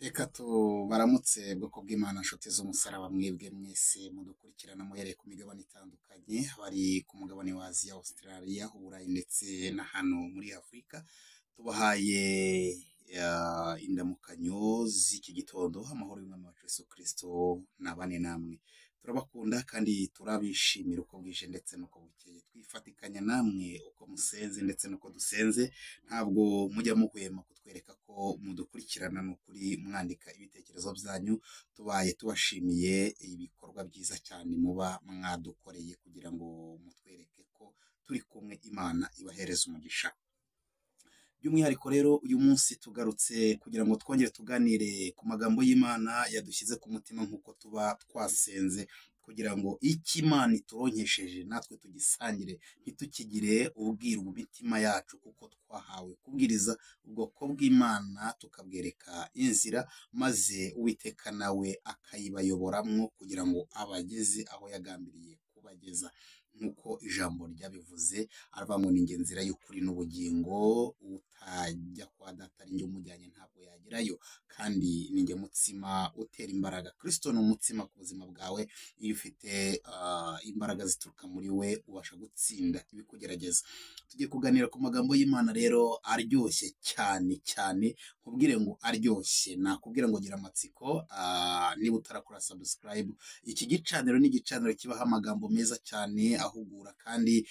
Reka tubaramutse bwoko bw'Imana, nshuti z'umusaraba, mwebwe mwese mudukurikirana muhereye ku migabane itandukanye, abari ku mugabane wa Aziya, Australia, Uburayi ndetse na hano muri Afurika. Tubahaye indamukanyo z'iki gitondo. Amahoro y'Umwami wacu Yesu Kristo nabane namwe. Turabakunda kandi turabishimira uko bwije ndetse n'uko bukeye. Twifatikanya namwe uko musenze ndetse n'uko dusenze. Ntabwo mujya muhwema kutwereka ko mudukurikirana, ni ukuri mwandika ibitekerezo byanyu. Tubaye tubashimiye ibikorwa byiza cyane muba mwadukoreye kugira ngo mutwereke ko turi kumwe. Imana ibahereze umugisha. By'umwihariko rero uyu munsi tugarutse kugira ngo twongere tuganire ku magambo y'Imana yadushyize ku mutima nk'uko tuba twasenze, kugira ngo icyo Imana ituronkesheje natwe tugisangire, ntitukigire ubwiru mu mitima yacu, kuko twahawe kubwiriza ubwoko bw'Imana tukabwereka inzira, maze Uwiteka nawe akayibayoboramwo kugira ngo abageze aho yagambiriye kubageza. Nk'uko ijambo ryabivuze, aravuga ngo ni njye nzira y'ukuri n'ubugingo, utajya kwa data ari njye umujyanye ntabwo yagerayo, kandi ni njye mutsima utera imbaraga. Kristo ni umutsima ku buzima bwawe. Iyo ufite imbaraga zituruka muri we, ubasha gutsinda ibikugerageza. Tugiye kuganira ku magambo y'Imana rero aryoshye cyane cyane. Nkubwire ngo aryoshye, nakubwira ngo gira amatsiko. Niba utarakora subscribe, iki gicaniro ni igicaniro kibaho amagambo meza cyane ahugura, kandi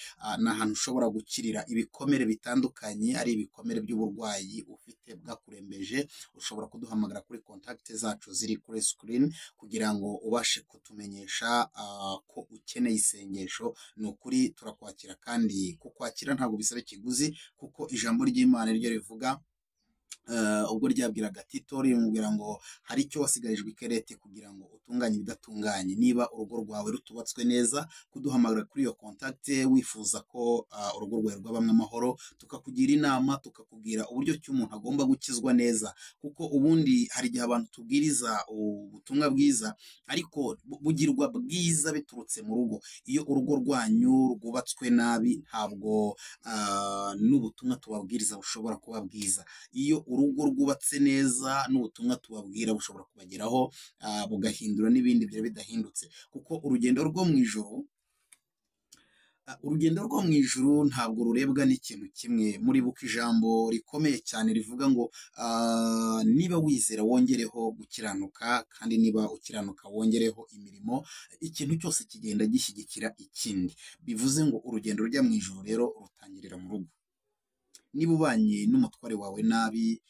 ni ahantu ushobora gukirira ibikomere bitandukanye, ari ibikomere by'uburwayi ufite bwakurembeje. Ushobora kuduhamagara kuri contact zacu ziri kuri screen kugira ngo ubashe kutumenyesha ko ukeneye isengesho. Ni ukuri turakwakira, kandi kukwakira ntabwo bisaba ikiguzi, kuko ijambo ry'Imana ryo rivuga, ubwo ryabwiraga Tito rimubwira ngo hari icyo wasigarijwe i Kerete kugira ngo utunganye ibidatunganye. Niba urugo rwawe rutubatswe neza, kuduhamagara kuri iyo contact wifuza ko urugo rwawe rwabamwo amahoro, tukakugira inama, tukakubwira uburyo ki umuntu agomba gukizwa neza. Kuko ubundi hari igihe abantu tubwiriza ubutumwa bwiza, ariko bugirwa bwiza biturutse mu rugo. Iyo urugo rwanyu rwubatswe nabi, ntabwo n'ubutumwa tubabwiriza bushobora kuba bwiza. Iyo urugo rwubatse neza, n'ubutumwa tubabwira bushobora kubageraho, bugahindura n'ibindi byari bidahindutse. Kuko urugendo rwo mu ijuru ntabwo rurebwa n'ikintu kimwe. Muribuka ijambo rikomeye cyane rivuga ngo niba wizera wongereho gukiranuka, kandi niba ukiranuka wongereho imirimo. Ikintu cyose kigenda gishyigikira ikindi. Bivuze ngo urugendo rujya mu ijuru rero rutangirira mu rugo. Niba ubanye n'umutware wawe nabi,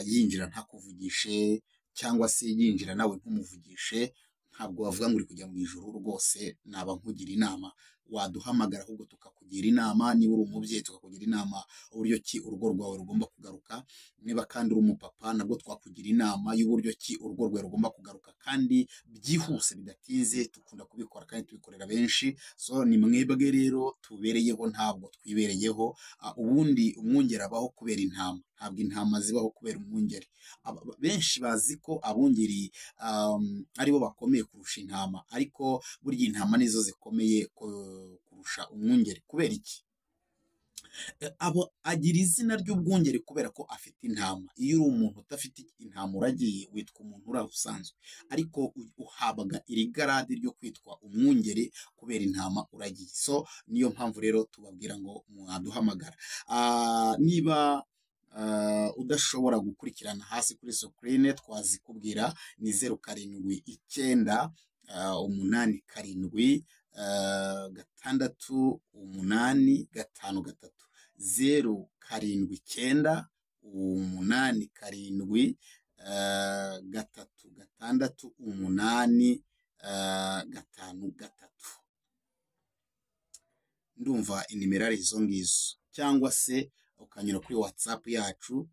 yinjira ntakuvugishe, cyangwa se yinjira nawe ntumuvugishe, ntabwo wavuga ngo uri kujya mu ijuru. Rwose naba nkugira inama, waduhamagara ahubwo tukakugira inama. Niba uri umubyeyi, tukakugira inama uburyo ki urugo rwawe rugomba kugaruka. Niba kandi uri umupapa, nabwo twakugira inama y'uburyo ki urugo rwawe rugomba kugaruka, kandi byihuse bidatinze. Dukunda kubikora kandi tubikorera benshi. So ni mwebwe rero tubereyeho, ntabwo twibereyeho. Ubundi umwungeri abaho kubera intama, ntabwo intama zibaho kubera umwungeri. Benshi bazi ko abungeri aribo bakomeye kurusha intama, ariko burya intama nizo zikomeye kurusha umwungeri. Kubera iki? Abo agira izina ry'ubwungeri kubera ko afite intama. Iyo uri umuntu udafite intama uragiye, witwa umuntu uri aho usanzwe, ariko uhabwa iri garadi ryo kwitwa umwungeri kubera intama uragiye. So niyo mpamvu rero tubabwira ngo mwaduhamagara. Niba udashobora gukurikirana hasi kuri screen, twazikubwira: ni 079 87 68 53, 079 87 3 68 53. Ndumva inimero ari izo ngizo, cyangwa se ukanyura kuri WhatsApp yacu.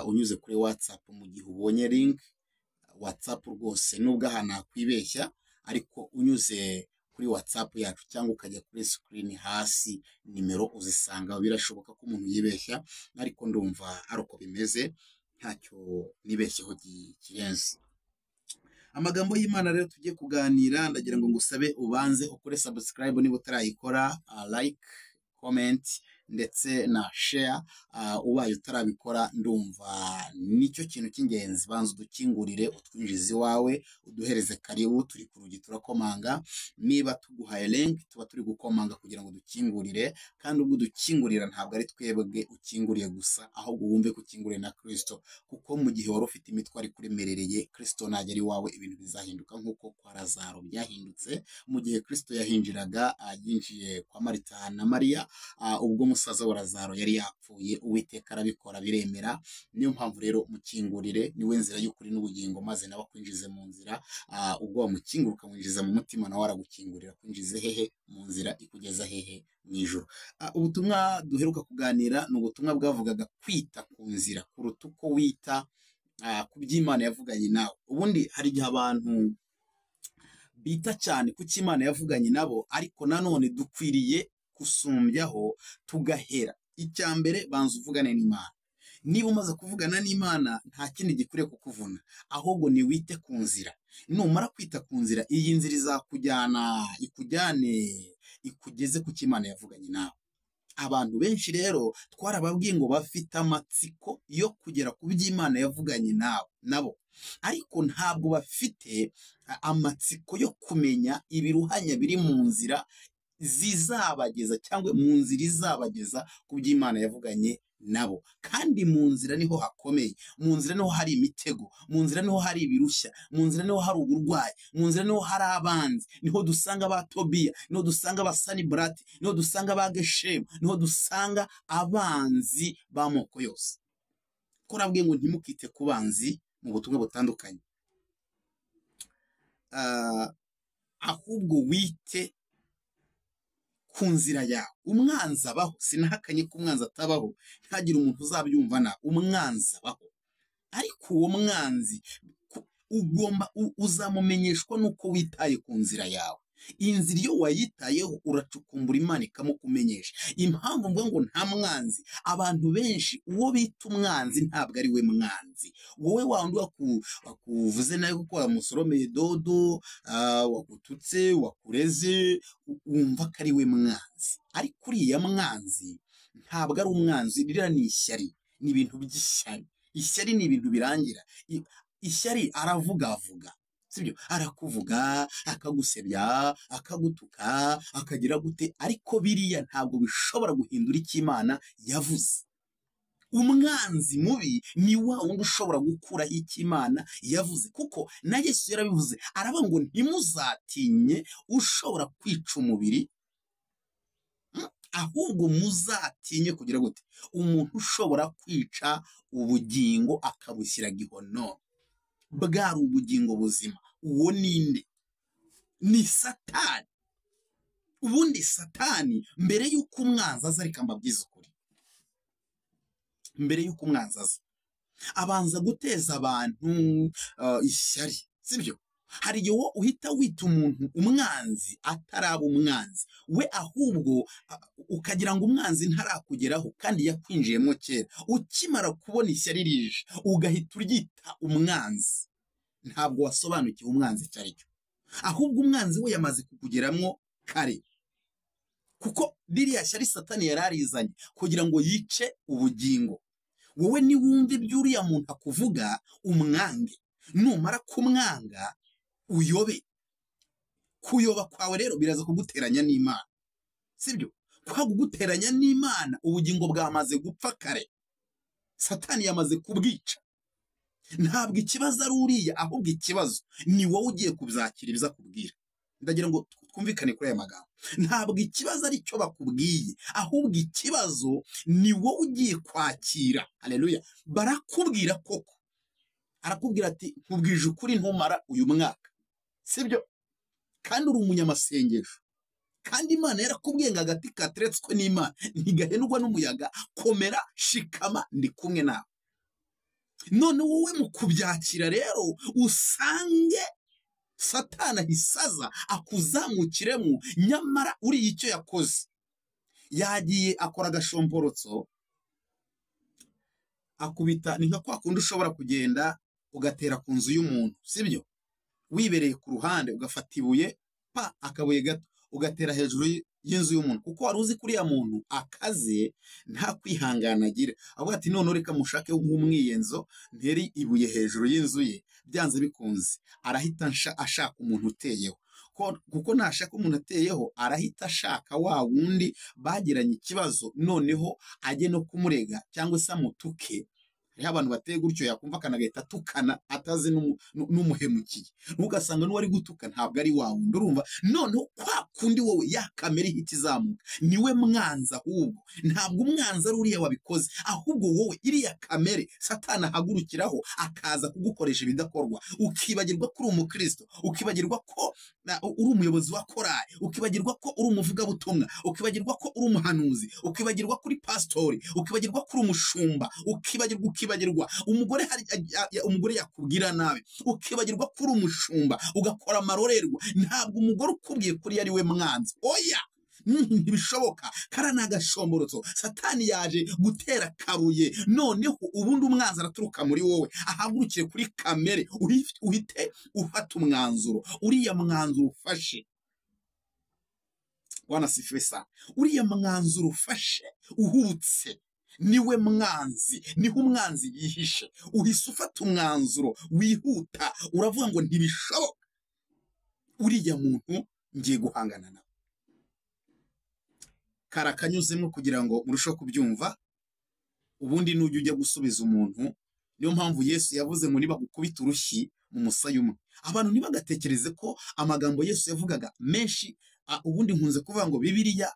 Unyuze kuri WhatsApp, mu gihe ubonye link WhatsApp rwose, nubwo aha nakwibeshya, ariko unyuze kuri WhatsApp yacu cyangwa ukajya kuri screen hasi, nimero uzisanga. Birashoboka ko umuntu yibeshya, ariko ndumva ari uko bimeze, ntacyo nibeshyeho kirenze. Amagambo y'Imana rero tugiye kuganira, ndagira ngo ngusabe ubanze ukore subscribe niba utarayikora, like, comment. ndetse na share. Ubaye utarabikora ndumva nicyo kintu cy'ingenzi. Banza udukingurire, utwinjize iwawe, uduhereze karibu, turi ku rugi turakomanga. Niba tuguhaye link tuba turi gukomanga kugira ngo dukingurire, kandi ubwo udukingurira ntabwo ari twebwe ukinguriye gusa, ahubwo wumve ko ukinguriye na Kristo, kuko mu gihe wari ufite imitwaro ikuremerereye, Kristo nagera iwawe ibintu bizahinduka nk'uko kwa Lazaro byahindutse mu gihe Kristo yahinjiraga, yinjiye kwa Marita na Mariya, ubwo musaza wa Lazaro yari yapfuye. Uwiteka arabikora biremera. Niyo mpamvu rero mukingurire, niwe nzira y'ukuri n'ubugingo, maze nawe akwinjize mu nzira. Ubwo wamukingura ukamwinjiza mu mutima, nawe aragukingurira akwinjize hehe? Mu nzira ikugeza hehe? Mu ijuru. Ubutumwa duheruka kuganira ni ubutumwa bwavugaga kwita ku nzira kuruta uko wita ku by'Imana yavuganye nawe. Ubundi hari igihe abantu bita cyane ku cyo Imana yavuganye nabo, ariko nanone dukwiriye gusumbyaho tugahera. Icya mbere, banza uvugane n'Imana. Niba umaze kuvugana n'Imana nta kindi gikwiriye kukuvuna, ahubwo ni wite ku nzira. Numara kwita ku nzira, iyi nzira izakujyana, ikujyane, ikugeze ku cyo Imana yavuganye nawe. Abantu benshi rero twarababwiye ngo bafite amatsiko yo kugera ku by'Imana yavuganye nawe nabo, ariko ntabwo bafite amatsiko yo kumenya ibiruhanya biri mu nzira zizabageza, cyangwa mu nzira izabageza ku by'Imana yavuganye nabo. Kandi mu nzira niho hakomeye, mu nzira niho hari imitego, mu nzira niho hari ibirushya, mu nzira niho hari uburwayi, mu nzira niho hari abanzi, niho dusanga ba Tobiya, niho dusanga ba Sanibalati, niho dusanga ba Geshemu, niho dusanga abanzi b'amoko yose. Ko nabwiye ngo ntimukite ku banzi mu butumwa butandukanye, ahubwo wite ku nzira yawe. Umwanzi abaho, sinahakanye ko umwanzi atabaho, ntagire umuntu uzabyumva na umwanzi abaho, ariko uwo mwanzi ugomba uzamumenyeshwa nuko witaye ku nzira yawe. Inzira iyo wayitayeho uracukumbura Imana ikamukumenyesha. Impamvu mvuga ngo nta mwanzi, abantu benshi uwo bita umwanzi ntabwo ari we mwanzi. Wowe wandi wakuvuze nawe kuko wamusoromeye dodo, wagututse, wakureze, wumva ko ari we mwanzi. Ariko uriya mwanzi ntabwo ari umwanzi, ririya ni ishyari, ni ibintu by'ishyari. Ishyari ni ibintu birangira. Ishyari aravugavuga, sibyo? Arakuvuga, akagusebya, akagutuka, akagira gute, ariko biriya ntabwo bishobora guhindura icyo Imana yavuze. Umwanzi mubi ni wa wundi ushobora gukuraho icyo Imana yavuze, kuko na Yesu yarabivuze, aravuga ngo ntimuzatinye ushobora kwica umubiri, ahubwo muzatinye kugira gute? Umuntu ushobora kwica ubugingo akabushyira gihono, bwari ubugingo buzima. Uwo ninde? Ni Satani. Ubundi Satani mbere y'uko umwanzi aza, reka mbabwize ukuri, mbere y'uko umwanzi aza abanza guteza abantu ishyari, sibyo? Hari igihe uhita wita umuntu umwanzi ataraba umwanzi we, ahubwo ukagira ngo umwanzi ntarakugeraho kandi yakwinjiyemo kera. Ukimara kubona ishyari rije ugahita uryita umwanzi, ntabwo wasobanukiwe umwanzi icyo ari cyo, ahubwo umwanzi we yamaze kukugeramo kare, kuko ririya shyari Satani yararizanye kugira ngo yice ubugingo. Wowe niwumva ibyo uriya muntu akuvuga umwange, numara kumwanga uyobe. Kuyoba kwawe rero biraza kuguteranya n'Imana, sibyo? Kwa kuguteranya n'Imana, ubugingo bwamaze gupfa kare, Satani yamaze kubwica. Ntabwo ikibazo ari uriya, ahubwo ikibazo ni wowe ugiye kubyakira ibizakubwira. Ndagira ngo twumvikane kuri aya magambo. Ntabwo ikibazo ari cyo bakubwiye, ahubwo ikibazo ni wowe ugiye kwakira. Haleluya. Barakubwira koko, arakubwira ati nkubwije ukuri ntumara uyu mwaka, sibyo? Kandi uri umunyamasengesho, kandi Imana yarakubwiye ngo agati kateretswe n'Imana ntigahendwa n'umuyaga, komera, shikama, ndi kumwe nawe. None wowe mu kubyakira rero usange Satani ahisaza akuzamukiremo, nyamara uriya icyo yakoze, yagiye akora agashomborotso akubita. Ni nka kwa kundi ushobora kugenda ugatera ku nzu y'umuntu, sibyo? Wibereye ku ruhande ugafata ibuye, pa, akabuye gato ugatera hejuru y'inzu y'umuntu, kuko wari uzi kuriya muntu akaze nta kwihangana agira, avuga ati none reka mushake nk'umwiyenzo nteri ibuye hejuru y'inzu ye, byanze bikunze arahita ashaka umuntu uteyeho, kuko nashaka umuntu ateyeho arahita ashaka wa wundi bagiranye ikibazo, noneho ajye no kumurega cyangwa se amutuke. Hariho abantu bateye gutyo, yakumva akanagahita atukana atazi n'umuhemukiye, ugasanga n'uwari gutuka ntabwo ari wa wundi. Urumva noneho kwa kundi wowe ya kamere ihita izamuka, niwe mwanzi. Ahubwo ntabwo umwanzi ari uriya wabikoze, ahubwo wowe iriya kamere Satani ahagurukiraho akaza kugukoresha ibidakorwa, ukibagirwa ko uri umukristo, ukibagirwa ko uri umuyobozi wa korali, ukibagirwa ko uri umuvugabutumwa, ukibagirwa ko uri umuhanuzi, ukibagirwa ko uri pasitori, ukibagirwa ko uri umushumba, ukibagirwa umugore, hari umugore yakubwira nabi, ukibagirwa ko uri umushumba, ugakora amarorerwa. Ntabwo umugore ukubwiye kuri ari we mwanzi, oya, ntibishoboka. Kara ni agashomborotso, Satani yaje gutera kabuye. Noneho ubundi umwanzi araturuka muri wowe, ahagurukire kuri kamere, uhite ufata umwanzuro. Uriya mwanzuro ufashe, wanasifiwe sana, uriya mwanzuro ufashe uhubutse niwe mwanzi, niho umwanzi yihishe. Uhise ufata umwanzuro wihuta, uravuga ngo ntibishoboka, uriya muntu ngiye guhangana nawe. Karakanyuzemo kugira ngo murusheho kubyumva. Ubundi nujya ujya gusubiza umuntu, niyo mpamvu Yesu yavuze ngo nibagukubita urushyi mu musaya umwe. Abantu ntibagatekereze ko amagambo Yesu yavugaga menshi, ubundi nkunze kuvuga ngo Bibiliya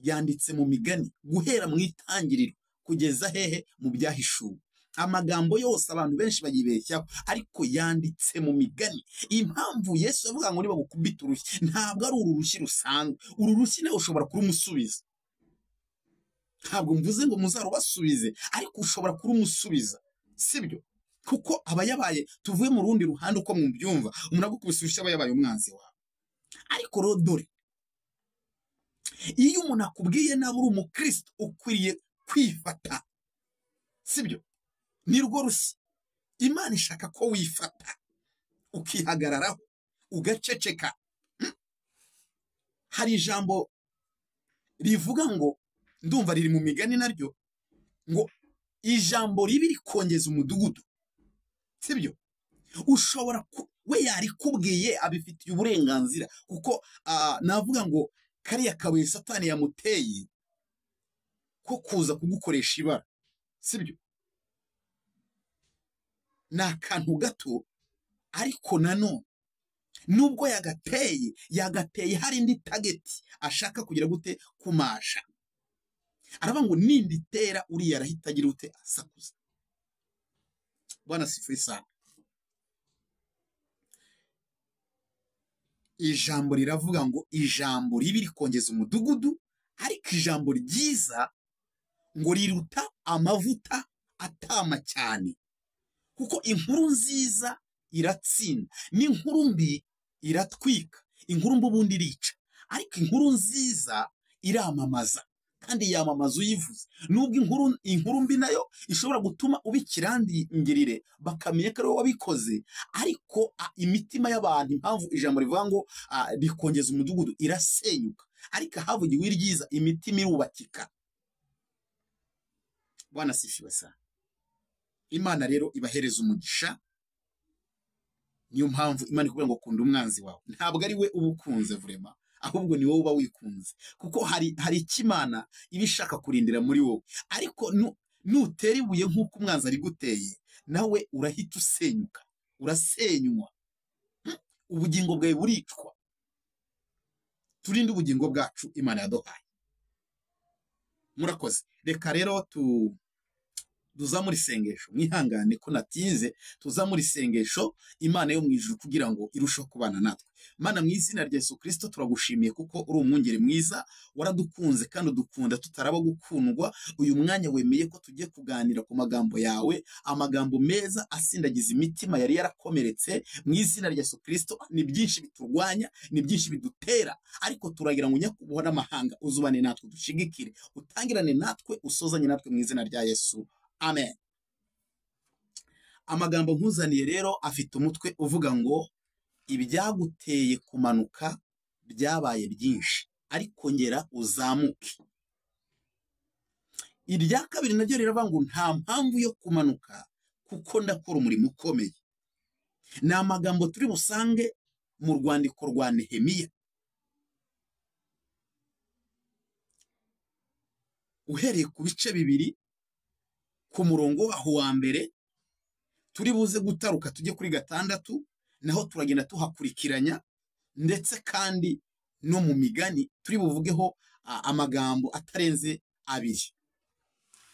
yanditse mu migani guhera mu itangiriro kugeza hehe mu byahishuwe. Amagambo yose abantu benshi bayibeshyaho, ariko yanditse mu migani. Impamvu Yesu yavuga ngo nibagukubita urushyi, ntabwo ari uru rushyi rusanzwe. Uru rushyi nawe ushobora kurumusubiza, ntabwo mvuze ngo muzarubasubize, ariko ushobora kurumusubiza, sibyo? Kuko aba yabaye, tuvuye mu rundi ruhande uko mubyumva, umuntu agukubise urushyi aba yabaye umwanzi wawe. Ariko rero dore, iyo umuntu akubwiye nabi uri umukristo, ukwiriye kwifata, sibyo? Ni rwo rushyi Imana ishaka ko wifata, ukihagararaho, ugaceceka. Hari ijambo rivuga ngo, ndumva riri mu migani naryo, ngo ijambo ribi rikongeza umudugudu, sibyo? Ushobora we yarikubwiye abifitiye uburenganzira, kuko navuga ngo kariya kabuye Satani yamuteye ko kuza kugukoresha ibara, sibyo? Ni akantu gato, ariko nanone nubwo yagateye hari indi tageti ashaka kugira gute kumasha. Aravuga ngo ninditera uriya arahita agira ute asakuza. Bwana sifiwe sana. Ijambo riravuga ngo ijambo ribi rikongeza umudugudu, ariko ijambo ryiza ngo riruta amavuta atama cyane. Kuko inkuru nziza iratsinda, n'inkuru mbi iratwika. Inkuru mbi ubundi irica, ariko inkuru nziza iramamaza, kandi yamamaza uyivuze. Nubwo inkuru mbi nayo ishobora gutuma ubikirangirire bakamenya ko ari wowe wabikoze, ariko imitima y'abantu, impamvu ijambo rivuga ngo rikongeza umudugudu, irasenyuka, ariko ahavugiwe iryiza imitima irubakika. Bwana sifiwe sana. Imana rero ibahereza umugisha. Niyo mpamvu Imana ikubwira ngo kunda umwanzi wawe. Ntabwo ari we uba ukunze vrema, ahubwo ni wowe uba wikunze, kuko hari ikimana iba ishaka kurindira muri wowe. Ariko nutera ibuye nk'uko umwanzi ari guteye, nawe urahita usenyuka, urasenywa, ubugingo bwawe buricwa. Turinde ubugingo bwacu Imana yaduhaye. Murakoze. Reka rero tuzamure isengesho, mwihangane ko natinze. Tuzamure isengesho Imana yo mu ijuru kugira ngo irusheho kubana natwe. Mana, mu izina rya Yesu Kristo turagushimiye kuko uri umwungeri mwiza, waradukunze kandi udukunda tutaraba gukundwa. Uyu mwanya wemeye ko tugiye kuganira ku magambo yawe, amagambo meza asindagiza imitima yari yarakomeretse. Mu izina rya Yesu Kristo, ni byinshi biturwanya, ni byinshi bidutera, ariko turagira ngo nyakubahwa n'amahanga uzubane natwe, dushigikire, utangirane natwe, usozanye natwe mu izina rya Yesu. Amen. Amagambo nkuzaniye rero afite umutwe uvuga ngo ibyaguteye kumanuka byabaye byinshi. ariko ngera uzamuke. Irya kabiri naryo riravuga ngo nta mpamvu yo kumanuka kuko ndakora umurimo ukomeye. Ni amagambo turi busange mu rwandiko rwa Nehemiya, uhereye ku bice 2 ku murongo waho wa mbere, turi buze gutaruka tujye kuri 6, naho turagenda tuhakurikiranya, ndetse kandi no mu migani turi buvugeho amagambo atarenze 2.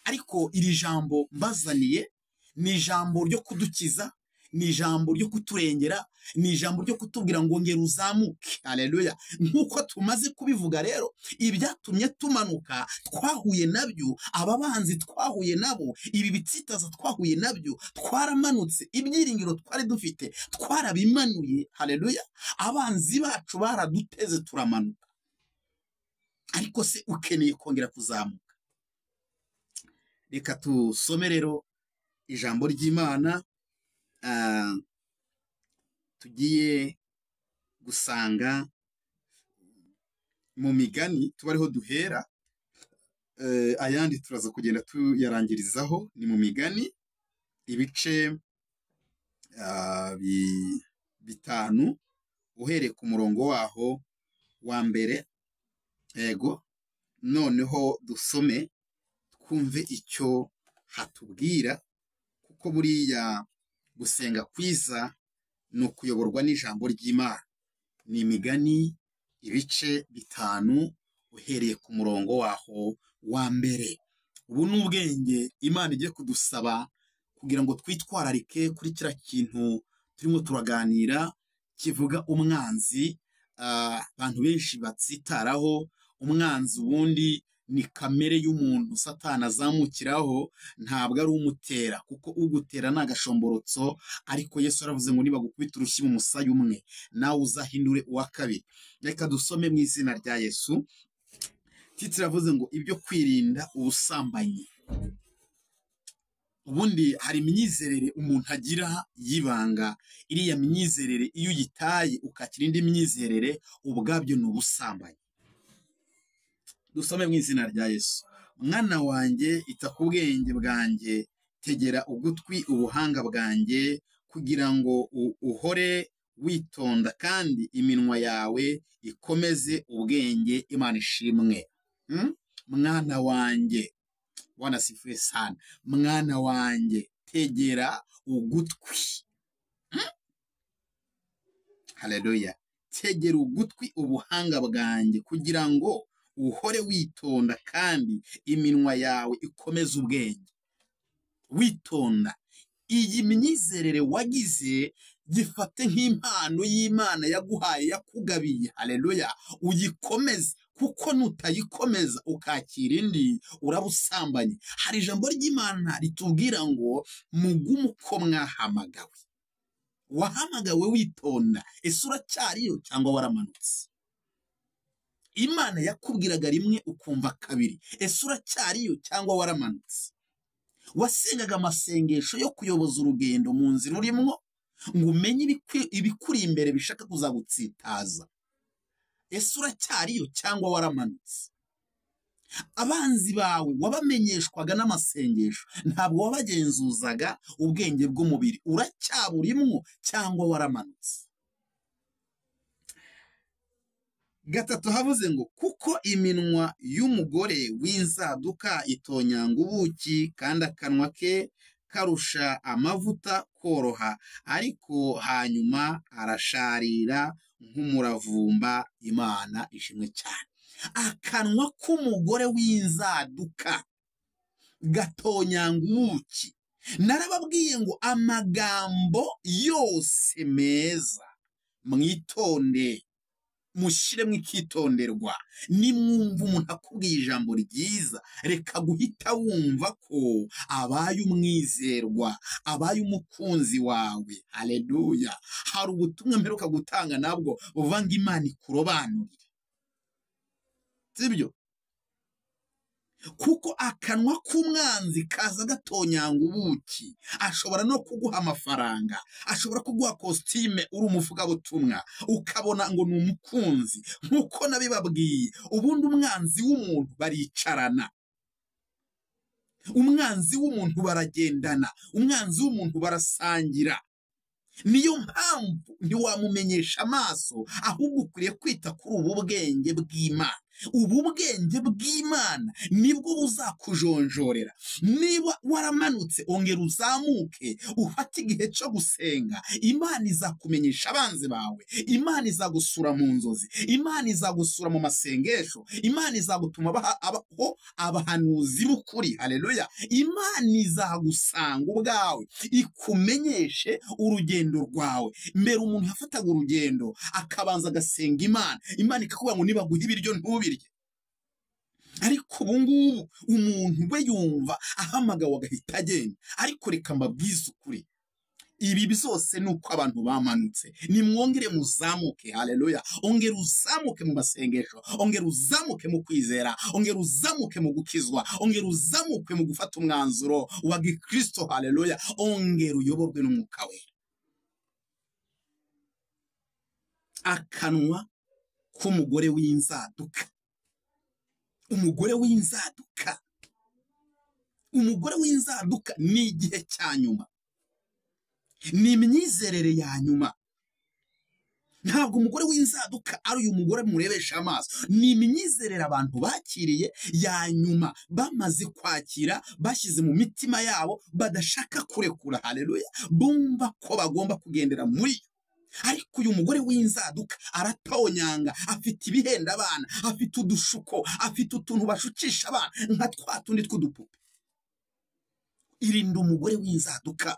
Ariko iri jambo mbazaniye ni ijambo ryo kudukiza, ni ijambo ryo kuturengera, ni ijambo ryo kutubwira ngo ngera uzamuke. Haleluya! Nkuko tumaze kubivuga rero, ibyatumye tumanuka twahuye nabyo, aba banzi twahuye nabo, ibi bitsitaza twahuye nabyo, twaramanutse, ibyiringiro twari dufite twarabimanuye. Haleluya! Abanzi bacu baraduteze turamanuka. Ariko se ukeneye kongera kuzamuka? Reka tusome rero ijambo ry'Imana tugiye gusanga mu migani, tuba ariho duhera, ayandi turaza kugenda tuyarangirizaho. Ni mu migani ibice 5 uhereye ku murongo waho wa mbere. Yego, noneho dusome twumve icyo hatubwira, kuko buriya gusenga kwiza ni ukuyoborwa n'ijambo ry'Imana. Ni imigani ibice 5 uhereye ku murongo waho wa mbere. Ubu ni ubwenge Imana igiye kudusaba kugira ngo twitwararike kuri kiriya kintu turimo turaganira kivuga umwanzi. Abantu benshi batsitaraho umwanzi, ubundi ni kamere y'umuntu Satani azamukiraho, ntabwo ari umutera, kuko ugutera ni agashomborotso. Ariko Yesu aravuze ngo niba gukubita urushyi mu musaya umwe, nawe uzahindure uwa kabiri. Reka dusome mu izina rya Yesu. Titire avuze ngo ibyo kwirinda ubusambanyi. Ubundi hari imyizerere umuntu agira y'ibanga, iriya myizerere iyo uyitaye ukakira indi myizerere, ubwabyo ni ubusambanyi. Dusome mu izina rya Yesu. Mwana wanjye, ita ku bwenge bwanjye, tegera ugutwi ubuhanga bwanjye, kugira ngo uhore witonda kandi iminwa yawe ikomeze ubwenge. Imana ishimwe. Mwana wanjye, Bwana asifiwe sana. Mwana wanjye, tegera ugutwi. Haleluya! Tegera ugutwi ubuhanga bwanjye, kugira ngo uhore witonda kandi iminwa yawe ikomeze ubwenge. Witonda. Iyi myizerere wagize gifate nk'impano y'Imana yaguhaye, yakugabiye. Haleluya! Uyikomeze, kuko nutayikomeza ukakira indi urabusambanye. Hari ijambo ry'Imana ritubwira ngo mugume uko mwahamagawe. Wahamagawe witonda, ese uracyariyo cyangwa waramanutse? Imana yakubwiraga rimwe ukumva kabiri, ese uracyariyo cyangwa waramanutse? Wasengaga amasengesho yo kuyoboza urugendo mu nzira urimo, ngo umenye ibikuri imbere bishaka kuzagutsitaza, ese uracyariyo cyangwa waramanutse? Abanzi bawe wabamenyeshwaga n'amasengesho, ntabwo wabagenzuzaga ubwenge bw'umubiri, uracyaburimwo cyangwa waramanutse? 3 havuze ngo kuko iminwa y'umugore w'inzaduka itonyanga ubuki, kandi akanwa ke karusha amavuta koroha, ariko hanyuma arasharira nk'umuravumba. Imana ishimwe cyane. Akanwa k'umugore w'inzaduka gatonyanga ubuki. Narababwiye ngo amagambo yose meza mwitonde, mushyiremo ikitonderwa. Nimwumva umuntu akubwiye ijambo ryiza, reka guhita wumva ko abaye umwizerwa, abaye umukunzi wawe. Haleluya! Hari ubutumwa mperuka gutanga nabwo buvuga ngo Imana ikurobanurire, sibyo? Kuko akanwa k'umwanzi kaza gatonyanga ubuki. Ashobora no kuguha amafaranga, ashobora kuguha kositime uri umuvugabutumwa, ukabona ngo ni umukunzi. Nk'uko nabibabwiye, ubundi umwanzi w'umuntu baricarana, umwanzi w'umuntu baragendana, umwanzi w'umuntu barasangira. Niyo mpamvu ntiwamumenyesha amaso, ahubwo ukwiriye kwita kuri ubu bwenge bw'Imana. Ubu bwenge bw'Imana nibwo buzakujonjorera. Niba waramanutse, ongera uzamuke, ufate igihe cyo gusenga. Imana izakumenyesha abanzi bawe, Imana izagusura mu nzozi, Imana izagusura mu masengesho, Imana izagutuma abaho abahanuzi b'ukuri. Haleluya! Imana izagusanga ubwawe, ikumenyeshe urugendo rwawe. Mbere umuntu yafataga urugendo akabanza agasenga Imana, Imana ikakubwira ngo nibaguha ibiryo ntubirye. Ariko ubu ngubu umuntu we yumva ahamagawe agahita agenda. Ariko reka mbabwize ukuri, ibi byose ni uko abantu bamanutse. Nimwongere muzamuke. Haleluya! Ongera uzamuke mu masengesho, ongera uzamuke mu kwizera, ongera uzamuke mu gukizwa, ongera uzamuke mu gufata umwanzuro wa Gikristo. Haleluya! Ongera uyoborwe n'Umwuka Wera. Akanwa k'umugore w'inzaduka, umugore w'inzaduka, umugore w'inzaduka ni igihe cya nyuma, ni imyizerere ya nyuma. Ntabwo umugore w'inzaduka ari uyu mugore murebesha amaso, ni imyizerere abantu bakiriye ya nyuma, bamaze kwakira, bashyize mu mitima yabo, badashaka kurekura. Haleluya! Bumva ko bagomba kugendera muri yo. Ariko uyu mugore w'inzaduka aratonyanga, afite ibihenda abana, afite udushuko, afite utuntu bashukisha abana nka twa tundi tw'udupupe. Irinda umugore w'inzaduka,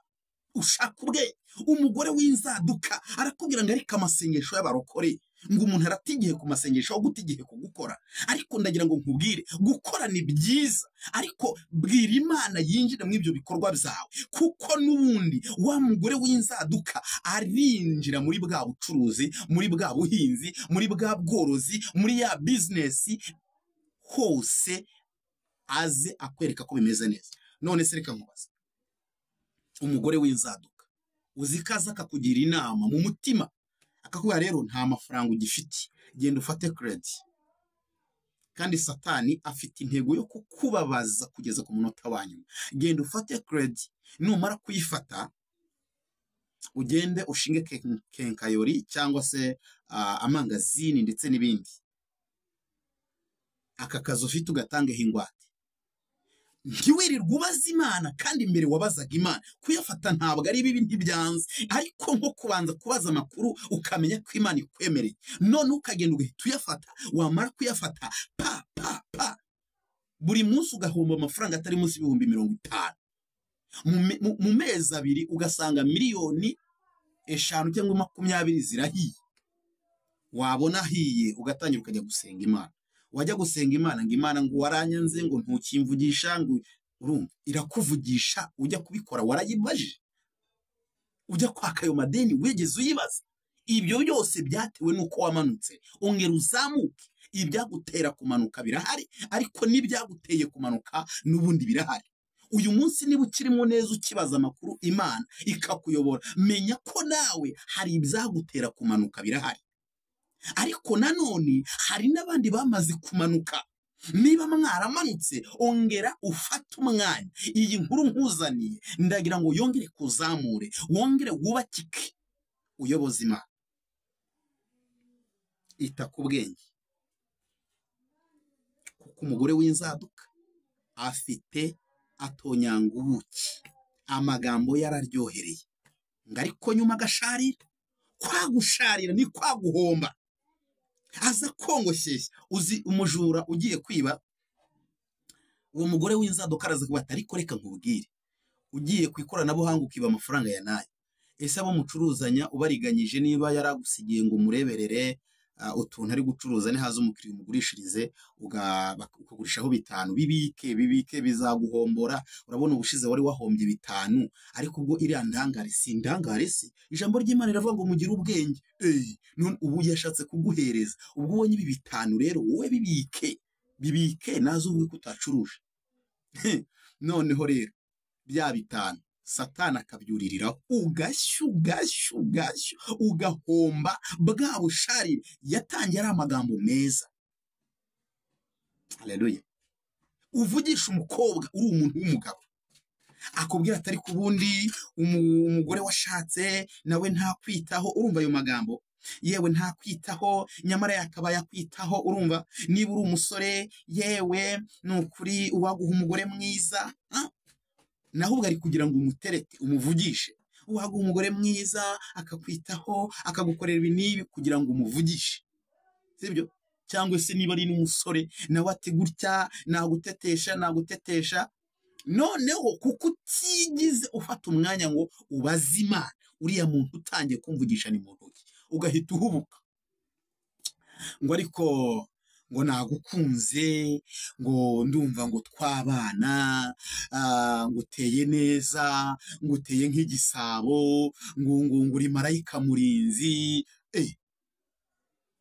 ushaka ubwenge. Umugore w'inzaduka arakubwira ngo ariko amasengesho y'abarokore, ngo umuntu arata igihe ku masengesho aho guta igihe ku gukora. Ariko ndagira ngo nkubwire, gukora ni byiza, ariko bwira Imana yinjire muri ibyo bikorwa byawe, kuko n'ubundi wa mugore w'inzaduka arinjira muri bwa bucuruzi, muri bwa buhinzi, muri bwa bworozi, muri ya bizinesi hose, aze akwereka ko bimeze neza. None se reka nkubaze, umugore w'inzaduka uzi ko aza akakugira inama mu mutima, akakubwira rero nta mafaranga ugifite, genda ufate credit. Kandi Satani afite intego yo kukubabaza kugeza ku munota wa nyuma. Genda ufate credit, numara kuyifata ugende ushinge kenkayori cyangwa se amangazini ndetse n'ibindi. Aka kazi ufite ugatangeho ingwate. Ntiwirirwe ubaza Imana, kandi mbere wabazaga Imana. Kuyafata ntabwo ari bibi, ntibyanze, ariko nko kubanza kubaza amakuru ukamenya ko Imana ikwemereye, none ukagenda ugahita uyafata. Wamara kuyafata pa pa pa, buri munsi ugahomba amafaranga atari munsi y'ibihumbi 50. Mu mezi abiri ugasanga 5 miliyoni cyangwa 20 zirahiye. Wabona ahiye ugatangira ukajya gusenga Imana. Wajya gusenga Imana ngo Imana ngo waranyanze, ngo ntukimvugisha, ngo urumva irakuvugisha. Ujya kubikora warayibajije, ujya kwaka ayo madeni wigeze uyibaza? Ibyo byose byatewe n'uko wamanutse. Ongera uzamuke. Ibyagutera kumanuka birahari, ariko n'ibyaguteye kumanuka n'ubundi birahari. Uyu munsi niba ukirimo neza ukibaza amakuru Imana ikakuyobora, menya ko nawe hari ibyagutera kumanuka birahari. Ariko nanone hari n'abandi bamaze kumanuka. Niba mwaramanutse, ongera ufate umwanya. Iyi nkuru nkuzaniye ndagira ngo yongere kuzamure, wongere wubakike, uyoboze Imana. Ita ku bwenge, kuko umugore w'inzaduka afite atonyanga ubuki, amagambo yararyohereye, ngo ariko nyuma agasharira. Kwagusharira ni kwaguhomba, aza kongoshyeshya. Uzi umujura ugiye kwiba, uwo mugore w'inzaduka araza kubata, ariko reka nkubwire, ugiye ku ikoranabuhanga ukiba amafaranga ya nayo, ese abo mucuruzanya ubariganyije, niba yaragusigiye ngo umureberere utuntu ari gucuruza, nihaza umukiriya umugurishirize, ukagurishaho 5, bibike bibike, bizaguhombora. Urabona ubushize wari wahombye 5, ariko ubwo iriya ndangare si indangare se? Ijambo ry'Imana riravuga ngo mugire ubwenge. None ubu yashatse kuguhereza, ubwo ubonye ibi 5 rero wowe bibike. Bibike nazo uvuge ko utacuruje. Noneho rero bya 5 Satani akabyuririraho, ugashya ugashya ugashya, ugahomba bwa busharire yatangiye ari amagambo meza. Haleluya. Uvugisha umukobwa uri umuntu w'umugabo, akubwira atari ku bundi umugore washatse nawe ntakwitaho. Urumva ayo magambo? Yewe ntakwitaho, nyamara yakabaye akwitaho. Urumva niba uri umusore, yewe ni ukuri uwaguha umugore mwiza, naho ubwo ari kugira ngo umuterete umuvugishe. Uwaguha umugore mwiza akakwitaho akagukorera ibi n'ibi kugira ngo umuvugishe, sibyo? Cyangwa se niba ari n'umusore nawe ati gutya nagutetesha nagutetesha. Noneho kuko utigize ufata umwanya ngo ubaze Imana, uriya muntu utangiye kumvugisha ni muntu ki, ugahita uhubuka ngo ariko ngo nagukunze, ngo ndumva ngo twabana, ngo uteye neza, ngo uteye nk'igisabo, ngo ngo uri marayika murinzi.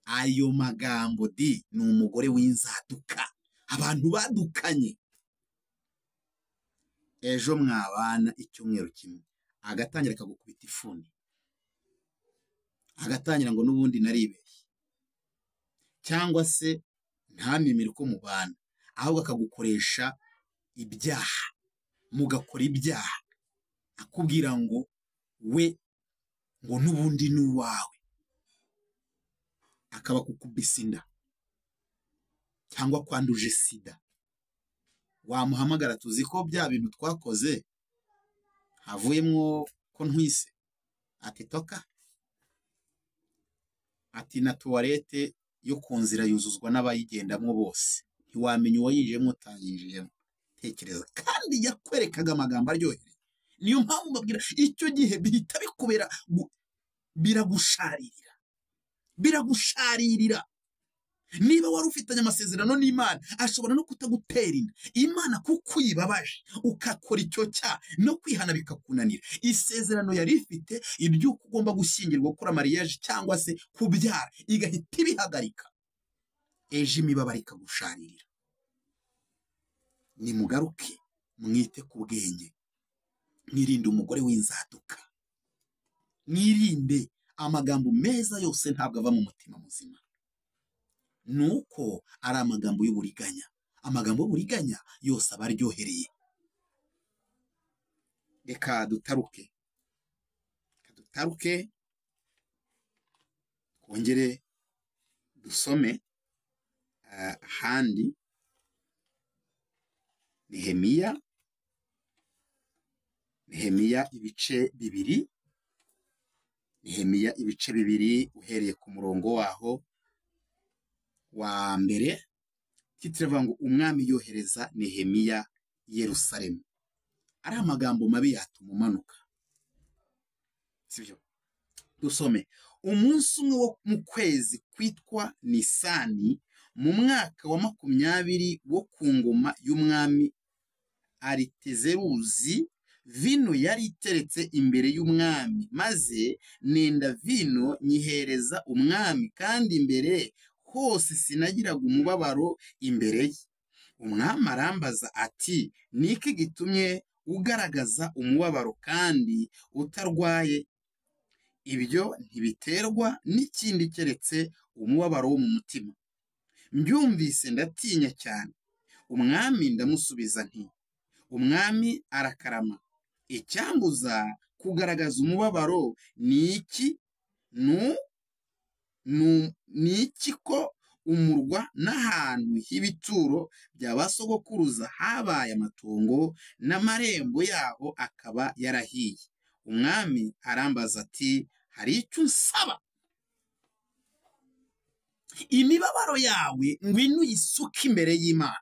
Ayo magambo di ni umugore w'inzaduka, abantu badukanye. Ejo mwabana icyumweru kimwe, agatangira akagukubita ifuni, agatangira ngo n'ubundi naribeshye, cyangwa se ntamemere ko mubana, ahubwo akagukoresha ibyaha, mugakora ibyaha, akubwira ngo we ngo n'ubundi ni uwawe, akaba kukubisa inda cyangwa kwanduje sida. Wamuhamagara, tuzi ko bya bintu twakoze havuyemo ko ntwise, ati toka, ati na tuwarete yo ku nzira yuzuzwa n'abayigendamo bose, ntiwamenya uwayinjiyemo utayinjiyemo. Tekereza, kandi yakwerekaga amagambo aryohereye. Niyo mpamvu mbabwira icyo gihe bihita bikubera, biragusharirira, biragusharirira. Niba wari ufitanye amasezerano n'Imana, ashobora no kutagutera inda. Imana kuko uyibabaje ukakora icyo cyaha no kwihana bikakunanira, isezerano yari ifite iry'uko ugomba gushyingirwa, gukora mariage cyangwa se kubyara, igahita ibihagarika. Ejo imibabaro ikagusharirira. Nimugaruke mwite ku bwenge, mwirinde umugore w'inzaduka, mwirinde amagambo meza yose ntabwo ava mu mutima muzima. Nuko ari amagambo y'uburiganya, amagambo y'uburiganya yose aba aryohereye. Reka dutaruke, dutaruke twongere dusome ahandi. Nehemiya, Nehemiya ibice 2, Nehemiya ibice 2 uhereye ku murongo waho wa mbere. Titre ngo umwami yohereza Nehemiya Yerusalemu. Ari amagambo mabi yatuma umanuka, sibyo? Dusome. Umunsi umwe wo mu kwezi kwitwa Nisani, mu mwaka wa 20 wo ku ngoma y'umwami Aritezeruzi, vino yari iteretse imbere y'umwami, maze nenda vino nyihereza umwami, kandi imbere hose sinagiraga umubabaro imbere ye. Umwami arambaza ati niki gitumye ugaragaza umubabaro kandi utarwaye? Ibyo ntibiterwa n'ikindi keretse umubabaro wo mu mutima. Mbyumvise ndatinya cyane. Umwami ndamusubiza nti umwami arakarama, icyambuza kugaragaza umubabaro ni iki? Ni iki ko umurwa n'ahantu h'ibituro bya basogokuruza habaye amatongo, n'amarembo yaho akaba yarahiye? Umwami arambaza ati hari icyo unsaba? Imibabaro yawe ngwino uyisuke imbere y'Imana.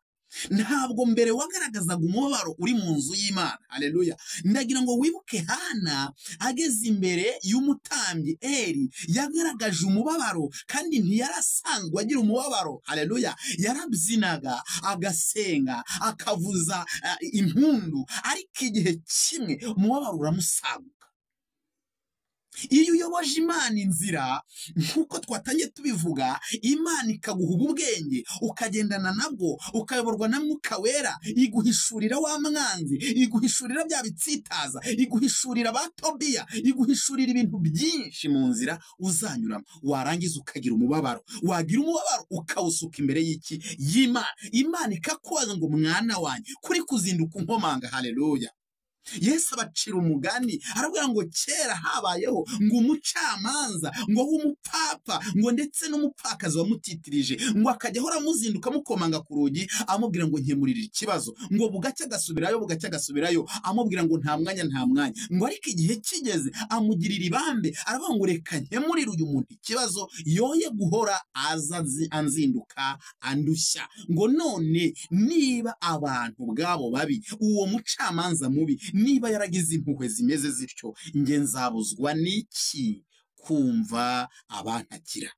Ntabwo mbere wagaragazaga umubabaro uri mu nzu y'Imana. Haleluya. Ndagira ngo wibuke Hana ageze imbere y'umutambyi Eli, yagaragaje umubabaro kandi ntiyarasanzwe agira umubabaro. Haleluya. Yarabyinaga, agasenga, akavuza impundu, ariko igihe kimwe umubabaro uramusaguka. Iyo uyoboje Imana inzira nk'uko twatangiye tubivuga, Imana ikaguha ubwenge ukagendana nabwo, ukayoborwa na Mwuka Wera, iguhishurira wa mwanzi, iguhishurira bya bitsitaza, iguhishurira ba Tobiya, iguhishurira ibintu byinshi mu nzira uzanyuramo. Warangiza ukagira umubabaro, wagira umubabaro ukawusuka imbere y'iki? Y'Imana. Imana ikakubaza ngo mwana wanjye kuri kuzinduka unkomanga. Haleluya. Yesu abacira umugani aravuga ngo kera habayeho ngo umucamanza ngo w'umupfapfa ngo ndetse n'umupfakazi wamutitirije, ngo akajya ahora amuzinduka amukomanga ku rugi amubwira ngo nkemurire ikibazo, ngo bugacya agasubirayo, bugacya agasubirayo, amubwira ngo nta mwanya, nta mwanya. Ngo ariko igihe kigeze amugirira ibambe, aravuga ngo reka nkemurire uyu muntu ikibazo, yoye guhora aza anzinduka andushya. Ngo none niba abantu ubwabo babi, uwo mucamanza mubi niba yaragize impuhwe zimeze zityo, nge nzabuzwa n'iki kumva abantakira?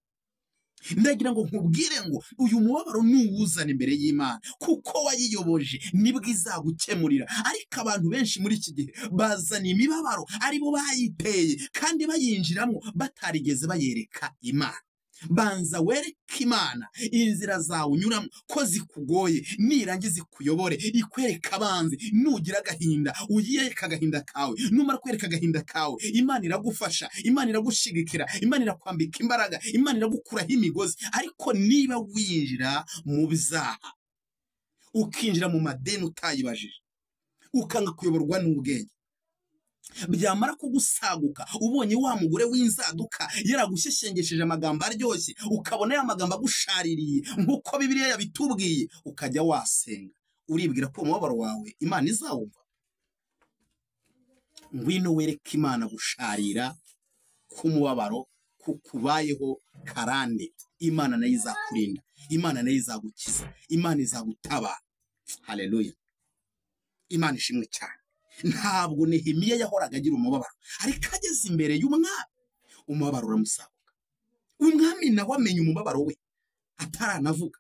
Ndagira ngo nkubwire ngo uyu mubabaro nuwuzana imbere y'Imana, kuko wayiyoboje nibwo izagukemurira. Ariko abantu benshi muri iki gihe bazana imibabaro aribo bayiteye, kandi bayinjiramo batarigeze bayereka Imana. Banza wereke Imana inzira zawe unyuramo ko zikugoye, nirangiza ikuyobore, ikwereka abanzi. Nugira agahinda uyereka agahinda kawe, numara kwereka agahinda kawe Imana iragufasha, Imana iragushigikira, Imana irakwambika imbaraga, Imana iragukuraho imigozi. Ariko niba winjira mu byaha, ukinjira mu madeni utayibajije, ukanga kuyoborwa n'ubwenge, byamara kugusaguka ubonye wa mugore w'inzaduka yaragushyeshyengesheje amagambo aryoshye, ukabona ya magambo agushaririye nk'uko Bibiliya yabitubwiye, ukajya wasenga uribwira ko umubabaro wawe Imana izawumva. Ngwino wereke Imana gusharira k'umubabaro kukubayeho karande, Imana nayo izakurinda, Imana nayo izagukiza, Imana izagutabara. Haleluya. Imana ishimwe cyane. Ntabwo Nehemiya yahoraga agira umubabaro, ariko ageze imbere y'umwami umubabaro uramusaguka. Umwami nawe amenya umubabaro we ataranavuga.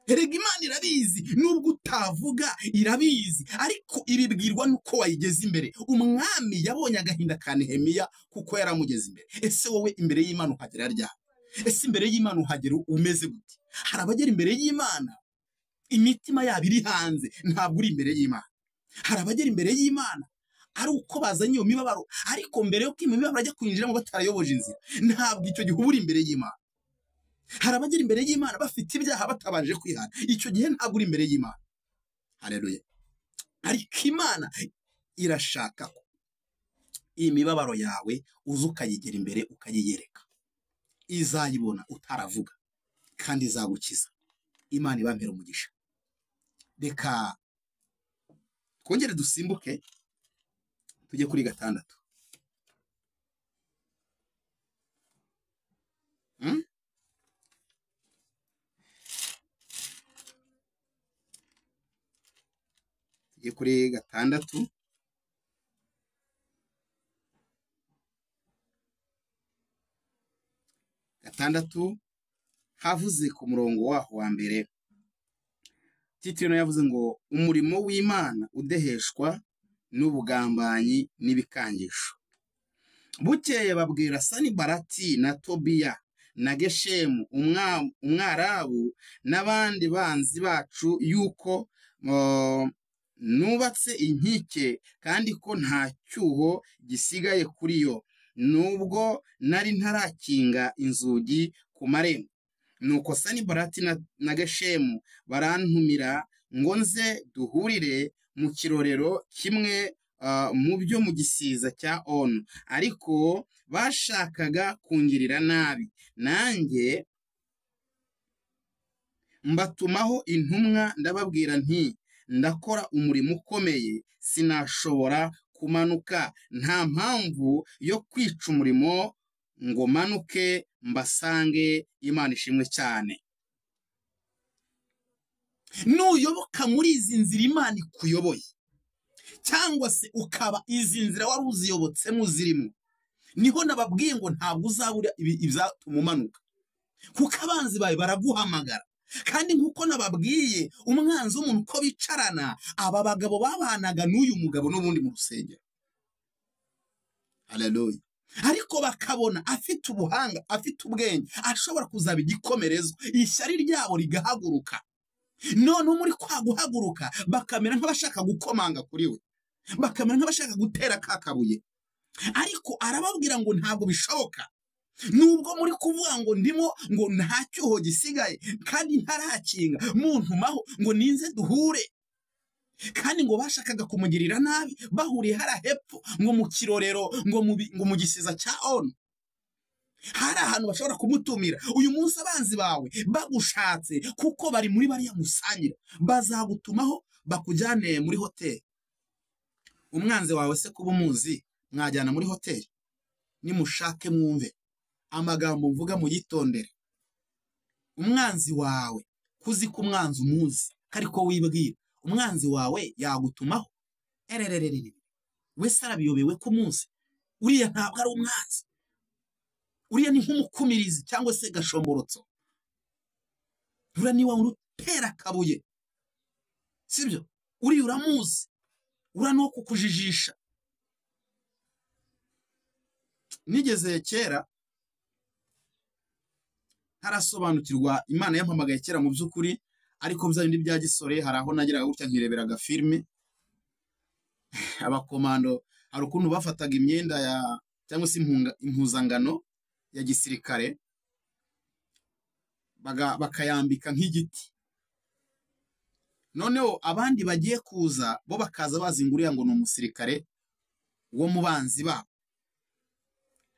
Erega Imana irabizi, nubwo utavuga irabizi, ariko ibibwirwa nuko wayigeze imbere. Umwami yabonye agahinda ka Nehemiya kuko yaramugeze imbere. Ese wowe imbere y'Imana uhagera ryari? Ese imbere y'Imana uhagera umeze gute? Hari abagera imbere y'Imana imitima yabo iri hanze, ntabwo uri imbere y'Imana. Hari abagera imbere y'Imana ari uko bazanye iyo mibabaro, ariko mbere yo kwima imibabaro ajya kwinjiramo batarayoboje inzira, ntabwo icyo gihe uba uri imbere y'Imana. Hari abagera imbere y'Imana bafite ibyaha batabanje kwihana, icyo gihe ntabwo uri imbere y'Imana. Haleluya. Ariko Imana irashaka ko imibabaro yawe uza ukayigera imbere ukayiyereka, izayibona utaravuga kandi izagukiza. Imana ibampera umugisha. Reka twongere dusimbuke tujye kuri 6. Tujye kuri 6. Gatandatu havuze ku murongo waho wa mbere. Titiro yavuze ngo umurimo w'Imana udeheshwa n'ubugambanyi n'ibikangisho. Bukeye babwira Sanibalati na Tobiya na Geshemu umwarabu n'abandi banzi bacu yuko nubatse inkike kandi ko nta cyuho gisigaye kuri yo, nubwo nari ntarakinga inzugi ku marembo. Nuko Sanibalati na Geshemu barantumira ngo nze duhurire mu kirorero kimwe mu byo mu gisiza cya Onu, ariko bashakaga kungirira nabi. Nanjye mbatumaho intumwa ndababwira nti ndakora umurimo ukomeye, sinashobora kumanuka, nta mpamvu yo kwica umurimo ngo manuke mbasange. Imana ishimwe cyane. Nuyoboka muri izi nzira Imana ikuyoboye, cyangwa se ukaba izi nzira wari uziyobotsemo uzirimo, niho nababwiye ngo ntabwo uzabura ibyatuma umanuka, kuko abanzi bawe baraguhamagara. Kandi nkuko nababwiye, umwanzi w'umuntu uko bicarana, aba bagabo babanaga n'uyu mugabo n'ubundi mu rusengero. Haleluya. Ariko bakabona afite ubuhanga, afite ubwenge, ashobora kuzaba igikomerezwa, ishyari ryabo rigahaguruka. None muri kwa guhaguruka bakamera nk'abashaka gukomanga kuri we, bakamera nk'abashaka gutera kakabuye. Ariko arababwira ngo ntabwo bishoboka. Nubwo muri kuvuga ngo ndimo ngo nta cyuho gisigaye kandi ntarakinga, muntumaho ngo ninze duhure. Kandi ngo bashakaga kumugirira nabi, bahuriye hara hepfo ngo mu kirorero, ngo mu gisiza cya Ono. Hari ahantu bashobora kumutumira. Uyu munsi abanzi bawe bagushatse kuko bari muri bariya musangira, bazagutumaho bakujyane muri hoteli. Umwanzi wawe se kuba umuzi mwajyana muri hoteli? Nimushake mwumve amagambo mvuga, muyitondere. Umwanzi wawe kuzi ko umwanzi umuzi kariko wibwira, umwanzi wawe yagutumaho erererere, wese arabiyobewe ko umunsi uriya ntabwo ari umwanzi, uriya ni nk'umukumirizi cyangwa se gashomborotso. Uriya ni wa utera akabuye, sibyo? Uriya uramuzi, uriya no kukujijisha. Nigeze kera ntarasobanukirwa, Imana yampamagaye kera mu by'ukuri, ariko bya bindi bya gisore hari aho nageraga gutya nkirebera agafilme. Abakomando hari ukuntu bafataga imyenda ya cyangwa se impuzangano ya gisirikare bakayambika nk'igiti. Noneho abandi bagiye kuza bo bakaza bazinguriya ngo ni umusirikare wo mu banzi babo,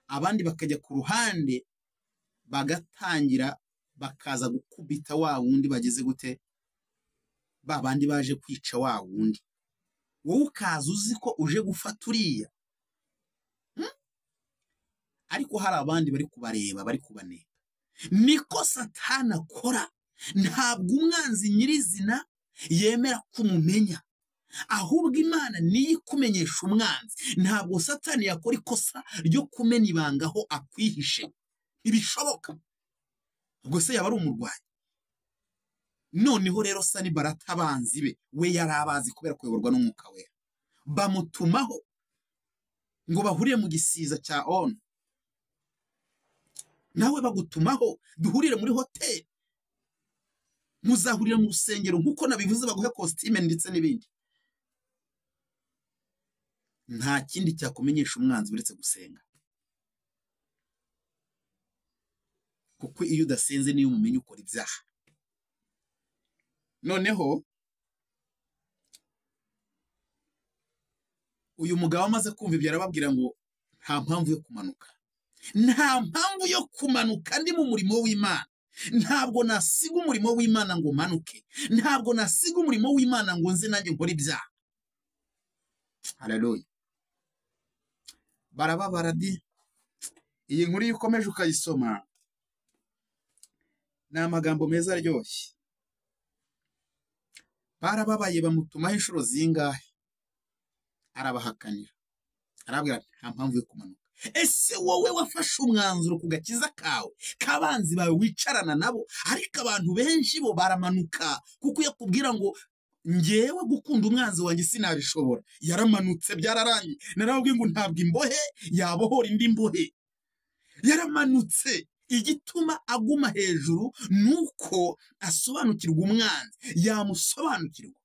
abandi bakajya ku ruhande bagatangira bakaza gukubita wa wundi bageze gute, ba bandi baje kwica wa wundi. Wowe ukaza uzi ko uje gufata uriya, ariko hari abandi bari kubareba, bari kubaneka. Niko Satani akora. Ntabwo umwanzi nyirizina yemera kumumenya, ahubwo Imana niyo ikumenyesha umwanzi. Ntabwo Satani yakora ikosa ryo kumena ibanga aho akwihishe, ntibishoboka. Ubwo se yaba ari umurwayi? Noneho rero Sanibalati abanzi be we yari abazi kubera kuyoborwa n'Umwuka Wera, bamutumaho ngo bahurire mu gisiza cya Ono. Nawe bagutumaho duhurire muri hoteli, muzahurira mu rusengero nkuko nabivuze, baguhe kositime ndetse n'ibindi. Nta kindi cyakumenyesha umwanzi uretse gusenga, kuko iyo udasenze niyo umumenya ukora ibyaha. Noneho uyu mugabo amaze kumva ibyo arababwira ngo nta mpamvu yo kumanuka, nta mpamvu yo kumanuka, ndi mu murimo w'Imana. Ntabwo nasiga umurimo w'Imana ngo manuke, ntabwo nasiga umurimo w'Imana ngo nze nanjye nkore ibyaha. Haleluya. Barababara di. Iyi nkuru iyo ukomeje ukayisoma ni amagambo meza aryoshye. Barababaye, bamutumaho inshuro zingahe, arabahakanira, arabwira nta mpamvu yo kumanuka. Ese wowe wafashe umwanzuro ku gakiza kawe k'abanzi bawe wicarana nabo? Ariko abantu benshi bo baramanuka, kuko iyo akubwira ngo ngewe gukunda umwanzi wanjye sinabishobora, yaramanutse byararangiye. Narababwiye ngo ntabwo imbohe yabohora indi mbohe. Yaramanutse. Igituma aguma hejuru nuko asobanukirwa umwanzi, yamusobanukirwa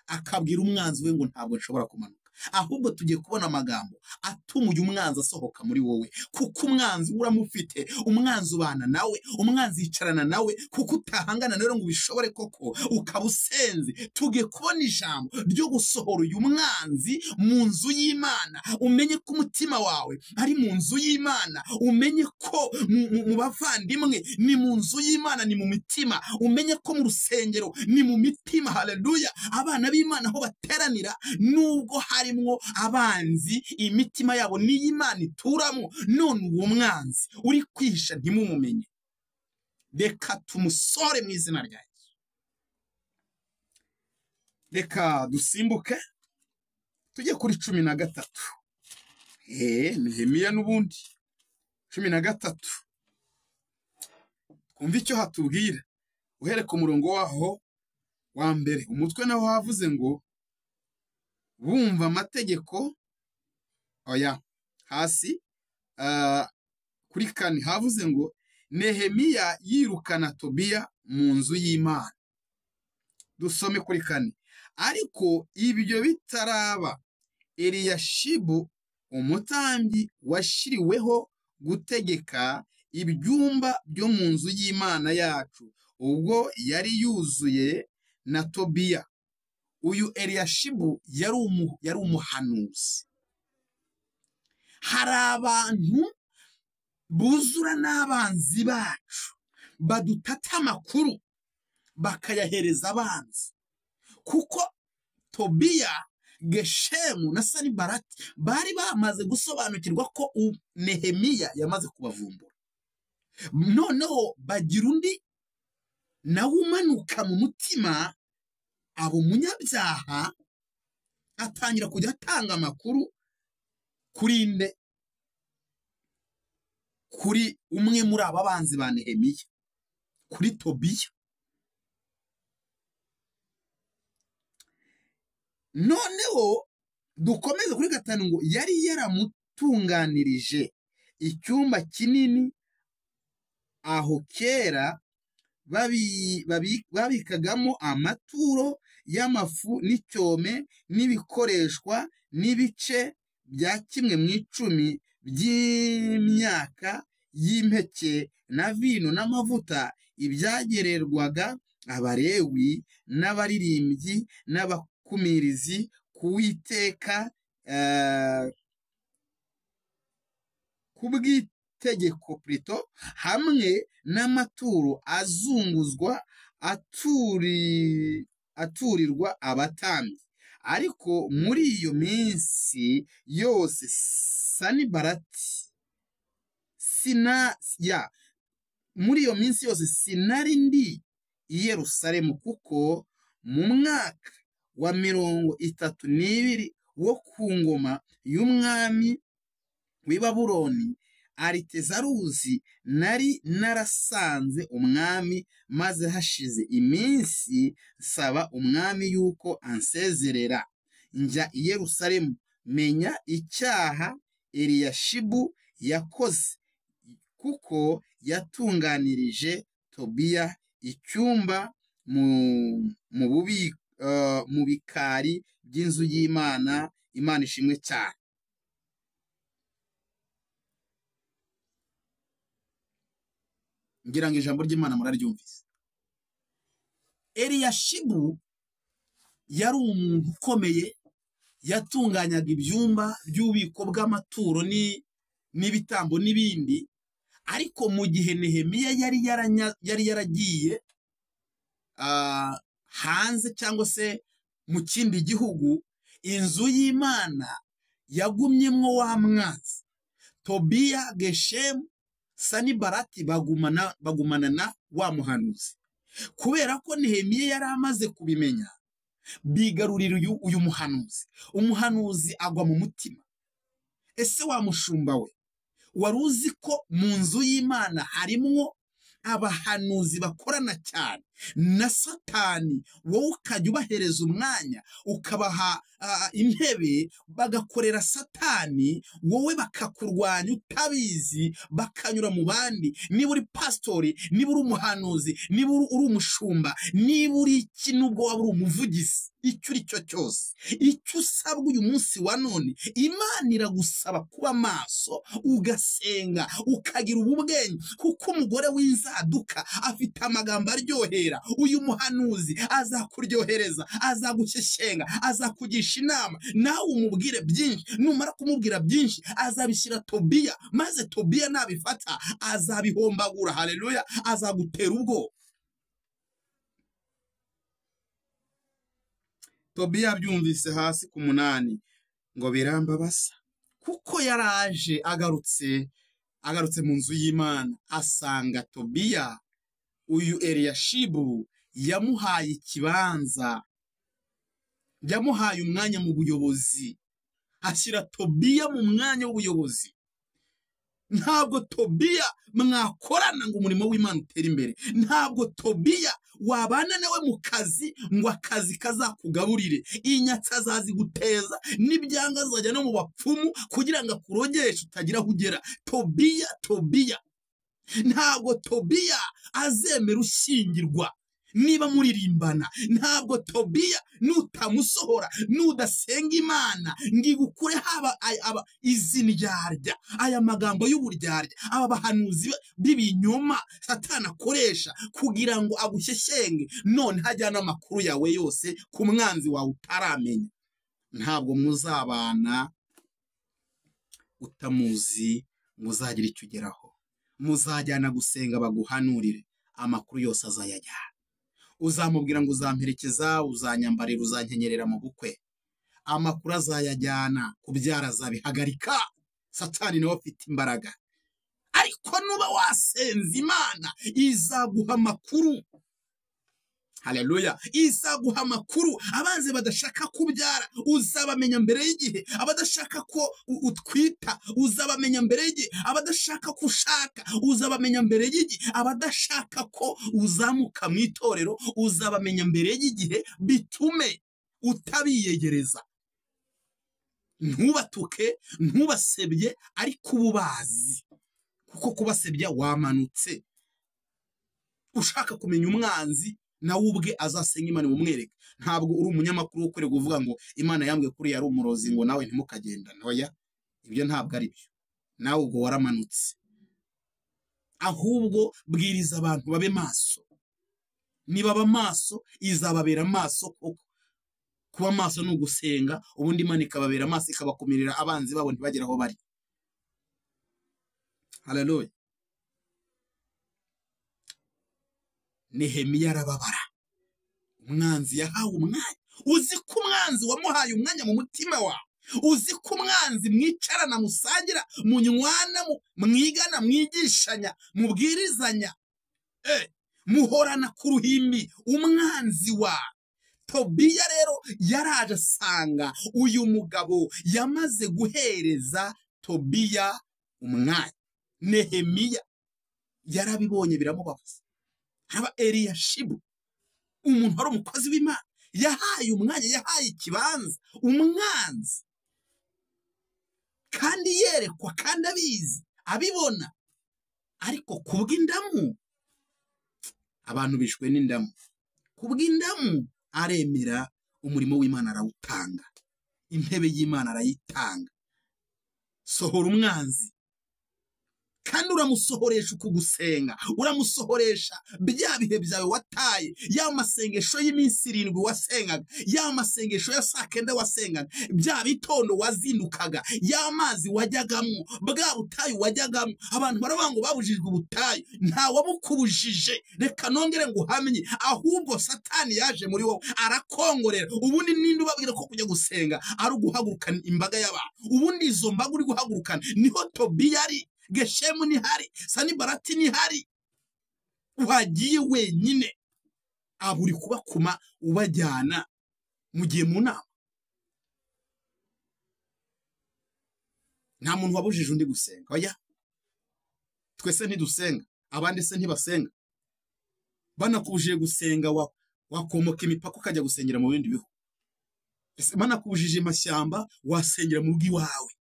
akabwira umwanzi we ngo ntabwo nshobora kumanuka. Ahubwo tugiye kubona amagambo atuma uyu mwanzi asohoka muri wowe, kuko umwanzi uramufite, umwanzi ubana nawe, umwanzi yicarana nawe, kuko utahangana nawe ngo ubishobore koko ukaba usenze. Tugiye kubona ijambo ryo gusohora uyu mwanzi mu nzu y'Imana. Umenye ko umutima wawe ari mu nzu y'Imana, umenye ko mu bavandimwe ni mu nzu y'Imana, ni mu mitima, umenye ko mu rusengero ni mu mitima. Haleluya. Abana b'Imana aho bateranira, nubwo hari harimwo abanzi, imitima yabo niyo Imana ituramo. None uwo mwanzi uri kwihisha ntimumumenye, reka tumusore mu izina rya Yesu. Reka dusimbuke tujye kuri 13. Nehemiya n'ubundi 13, twumve icyo hatubwira. Uhere ku murongo waho wa mbere, umutwe naho havuze ngo bumva amategeko. Oya, hasi Kuri 4 havuze ngo Nehemiya yirukana Tobiya mu nzu y'Imana. Dusome kuri 4. Ariko ibyo bitaraba, Eliyashibu umutambyi washyiriweho gutegeka ibyumba byo mu nzu y'Imana yacu, ubwo yari yuzuye na Tobiya. Uyu Eliyashibu yari umuhanuzi. Hari abantu buzura n'abanzi bacu badutata amakuru bakayahereza abanzi, kuko Tobiya, Geshemu na Sanibalati bari bamaze gusobanukirwa ko Nehemiya yamaze kubavumbura. Noneho bagira undi nawe umanuka mu mutima, abo munyabyaha, atangira kujya atanga amakuru kuri nde? Kuri umwe muri aba banzi ba Nehemiya, kuri Tobiya. Noneho dukomeze kuri 5 ngo yari yaramutunganirije icyumba kinini aho kera babikagamo amaturo y'amafu n'icyome n'ibikoreshwa n'ibice bya 1/10 by'imyaka y'impeke na vino n'amavuta, ibyagererwaga Abalewi n'abaririmbyi n'abakumirizi kuwiteka kubw'itegeko plito, hamwe n'amaturo azunguzwa aturirwa abatambyi. Ariko muri iyo minsi yose Sanibalati muri iyo minsi yose sinari ndi i Yerusalemu, kuko mu mwaka wa 32 wo ku ngoma y'umwami w'i Babuloni Aritezaruzi nari narasanze umwami, maze hashize iminsi nsaba umwami yuko ansezerera njya i Yerusalemu, menya icyaha Eliyashibu yakoze, kuko yatunganirije Tobiya icyumba mu bikari by'inzu y'Imana. Imana ishimwe cyane. Ngira ngo ijambo ry'Imana muraryumvise. Eliyashibu yari umuntu ukomeye, yatunganyaga ibyumba by'ububiko bw'amaturo n'ibitambo n'ibindi. Ariko mu gihe Nehemiya yari yaragiye hanze cyangwa se mu kindi gihugu, inzu y'Imana yagumyemwo wa mwanzi Tobiya, Geshemu, Sanibalati bagumana na wa muhanuzi. Kubera ko Nehemiya yari amaze kubimenya, bigarurira uyu muhanuzi. Umuhanuzi agwa mu mutima. Ese wa mushumba we, wari uzi ko mu nzu y'Imana harimwo abahanuzi bakorana cyane na Satani, wowe ukajya ubahereza umwanya, ukabaha intebe, bagakorera Satani, wowe bakakurwanya utabizi, bakanyura mu bandi. Niba uri pastori, niba uri umuhanuzi, niba uri umushumba, niba uri iki, nubwo waba uri umuvugizi, icyo uri cyo cyose, icyo usabwa uyu munsi wa none, Imana iragusaba kuba maso, ugasenga, ukagira ubwenge, kuko umugore w'inzaduka afite amagambo aryohera. Uyu muhanuzi azakuryohereza, azagushyeshyenga, azakugisha inama, nawe umubwire byinshi. Numara kumubwira byinshi, azabishyira Tobiya, maze Tobiya nabifata azabihombagura. Haleluya! Azagutera ubwoba. Tobiya abyumvise hasi ku 8 ngo birambabasa, kuko yaraje agarutse mu nzu y'Imana, asanga Tobiya uyu Eliyashibu yamuhaye ikibanza, yamuhaye umwanya mu buyobozi, ashyira Tobiya mu mwanya w'ubuyobozi. Ntabwo Tobiya mwakorana ngo umurimo w'Imana utere imbere. Ntabwo Tobiya wabana nawe mu kazi ngo akazi kazakugaburire. Inyatsi azaziguteza, n'ibyanga azajya no mu bapfumu kugira ngo akurogeshe utagira aho ugera. Tobiya, Tobiya ntabwo Tobiya azemera ushyingirwa niba muririmbana. Ntabwo Tobiya nutamusohora, nudasenga Imana ngo igukure haba izi ndyarya, aya magambo y'uburyarya, aba bahanuzi b'ibinyoma Satani akoresha kugira ngo agushyeshyenge, none hajyana amakuru yawe yose ku mwanzi wawe utaramenya. Ntabwo muzabana utamuzi, muzagira icyo ugeraho. Muzajyana gusenga baguhanurire, amakuru yose azayajyana. Uzamubwira ngo uzamperekeza, uzanyambarira, uzankenyerera mu bukwe, amakuru azayajyana. Kubyara azabihagarika. Satani nawe afite imbaraga, ariko nuba wasenze Imana izaguha amakuru. Haleluya, izaguha amakuru. Abanzi badashaka kubyara uzabamenya mbere y'igihe, abadashaka ko utwita uzabamenya mbere y'igihe, abadashaka ko ushaka uzabamenya mbere y'igihe, abadashaka ko uzamuka mu itorero uzabamenya mbere y'igihe, bitume utabiyegereza. Ntubatuke, ntubasebye, ariko ububazi, kuko kubasebya wamanutse. Ushaka kumenya umwanzi nawe ubwe azasenga Imana imumwereke. Ntabwo uri umunyamakuru wo kure kuvuga ngo Imana yambwiye kuri yari umurozi ngo nawe ntimukagenda. Oya, ibyo ntabwo ari byo, nawe ubwo waramanutse. Ahubwo bwiriza abantu babe maso. Nibaba maso izababera maso koko. Kuba maso ni ugusenga, ubundi Imana ikababera maso, ikabakumirira abanzi babo ntibagere aho bari. Haleluya. Nehemiya arababara. Umwanzi yahawe umwanya. Uzi ko umwanzi wamuhaye umwanya mu mutima wawe? Uzi ko umwanzi mwicarana, musangira, munywana, mwigana, mwigishanya, mubwirizanya, muhorana ku ruhimbi, umwanzi wawe. Tobiya rero yaraje asanga uyu mugabo yamaze guhereza Tobiya umwanya. Nehemiya yarabibonye biramubabaza. Haba Eliyashibu, umuntu wari umukozi w'Imana, yahaye umwanya, yahaye ikibanza umwanzi, kandi yerekwa, kandi abizi, abibona. Ariko kubw'indamu, abantu bishwe n'indamu, kubw'indamu aremera umurimo w'Imana arawutanga, intebe y'Imana arayitanga. Sohora umwanzi, kandi uramusohoresha ukugusenga, uramusohoresha bya bihe byawe wataye, ya masengesho y'iminsi 7 wasengaga, ya masengesho ya saa 9 wasengaga, bya bitondo wazindukaga, ya mazi wajyagamo, bwa butayu wajyagamo. Abantu baravuga ngo babujijwe ubutayu, nta wabukubujije. Reka nongere ngo uhamye, ahubwo Satani yaje muri wowe arakongorera. Ubundi ninde ubabwira ko kujya gusenga ari uguhagurukana imbaga y'abantu? Ubundi izo mbaga uri guhagurukana niho Tobiya ari, Geshemu ni hari, Sanibarati ni hari. Wagiye wenyine, aburi kubakuma ubajyana mugiye mu nama. Nta muntu wabujije undi gusenga. Oya, twese ntidusenga, abandi se ntibasenga. Banakubujije gusenga wakomoka imipaka ukajya gusengera mu bindi bihugu. Banakubujije amashyamba wasengera mu rugo iwawe.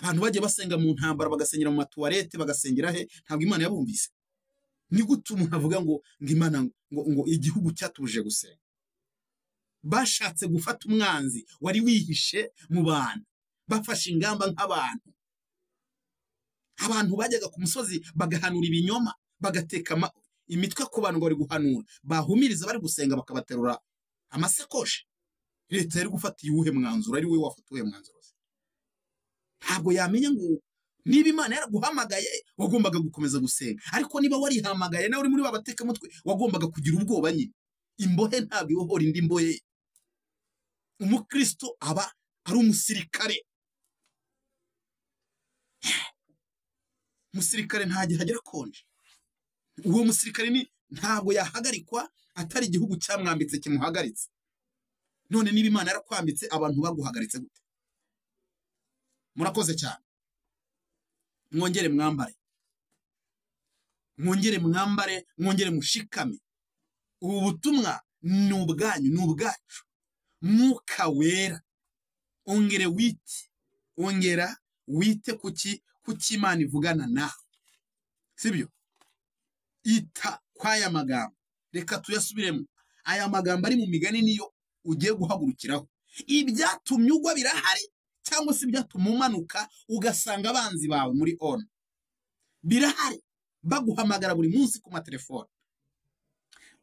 Abantu bagiye basenga mu ntambara, bagasengera mu matuwarete, bagasengera he, ntabwo Imana yabumvise. Ni gute umuntu avuga ngo Imana ngo igihugu cyatuje gusenga? Bashatse gufata umwanzi wari wihishe mu bantu, bafashe ingamba nk'abantu. Abantu bajyaga ku musozi bagahanura ibinyoma, bagateka imitwe ku bantu bari guhanura, bahumiriza bari gusenga bakabaterura amasakoshi. Leta yari gufata iwuhe mwanzuro? Ari we wafata uwuhe mwanzuro? Ntabwo yamenya ngo niba Imana yaraguhamagaye wagombaga gukomeza gusenga, ariko niba warihamagaye nawe uri muri babateka mutwe wagombaga kugira ubwoba nyine. Imbohe ntabwo ibohora indi mbohe. Umukristo aba ari umusirikare. Umusirikare ntagihe agera konje. Uwo musirikare ni ntabwo yahagarikwa atari igihugu cyamwambitse kimuhagaritse. None niba Imana yarakwambitse abantu baguhagaritse gute? Murakoze cyane. Mwongere mwambare. Mwongere mwambare, mwongere mushikame. Ubu butumwa ni ubwanyu, ni ubwacu. Mwuka Wera, ongere wite, ongera wite kuki Imana ivugana nawe, sibyo? Ita kwaya magambo, reka tuyasubiremo. Aya magambo ari mu migani niyo ugiye guhagurukiraho. Ibyatumye ugwa birahari, cyangwa se ibyatuma umanuka ugasanga abanzi bawe muri on birahari, baguhamagara buri munsi ku matelefone.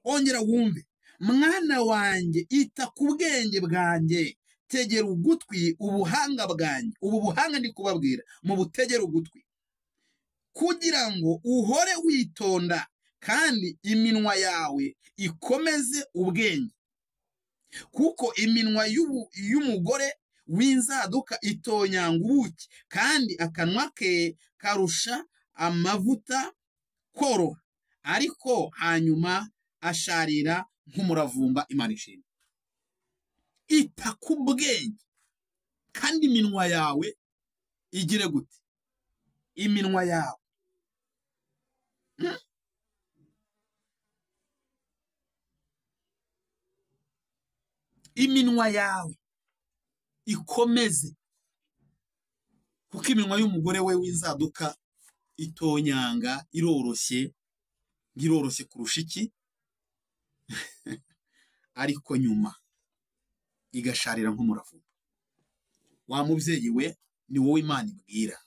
Ongera wumve, mwana wanjye ita ku bwenge bwanjye, tegera ugutwi ubuhanga bwanjye. Ubu buhanga ndi kubabwira mu butegera ugutwi, kugira ngo uhore witonda kandi iminwa yawe ikomeze ubwenge. Kuko iminwa y'umugore w'inzaduka itonyanga ubuki, kandi akanwa ke karusha amavuta koroha, ariko hanyuma asharira nk'umuravumba. Imana ishimwe. Ita ku bwenge kandi iminwa yawe igire gute? Iminwa yawe iminwa yawe ikomeze, kuko iminwa y'umugore we w'inzaduka itonyanga, iroroshye, iroroshye kurusha iki, ariko nyuma igasharira nk'umuravumba. Wa mubyeyi we ni wowe Imana ibwira,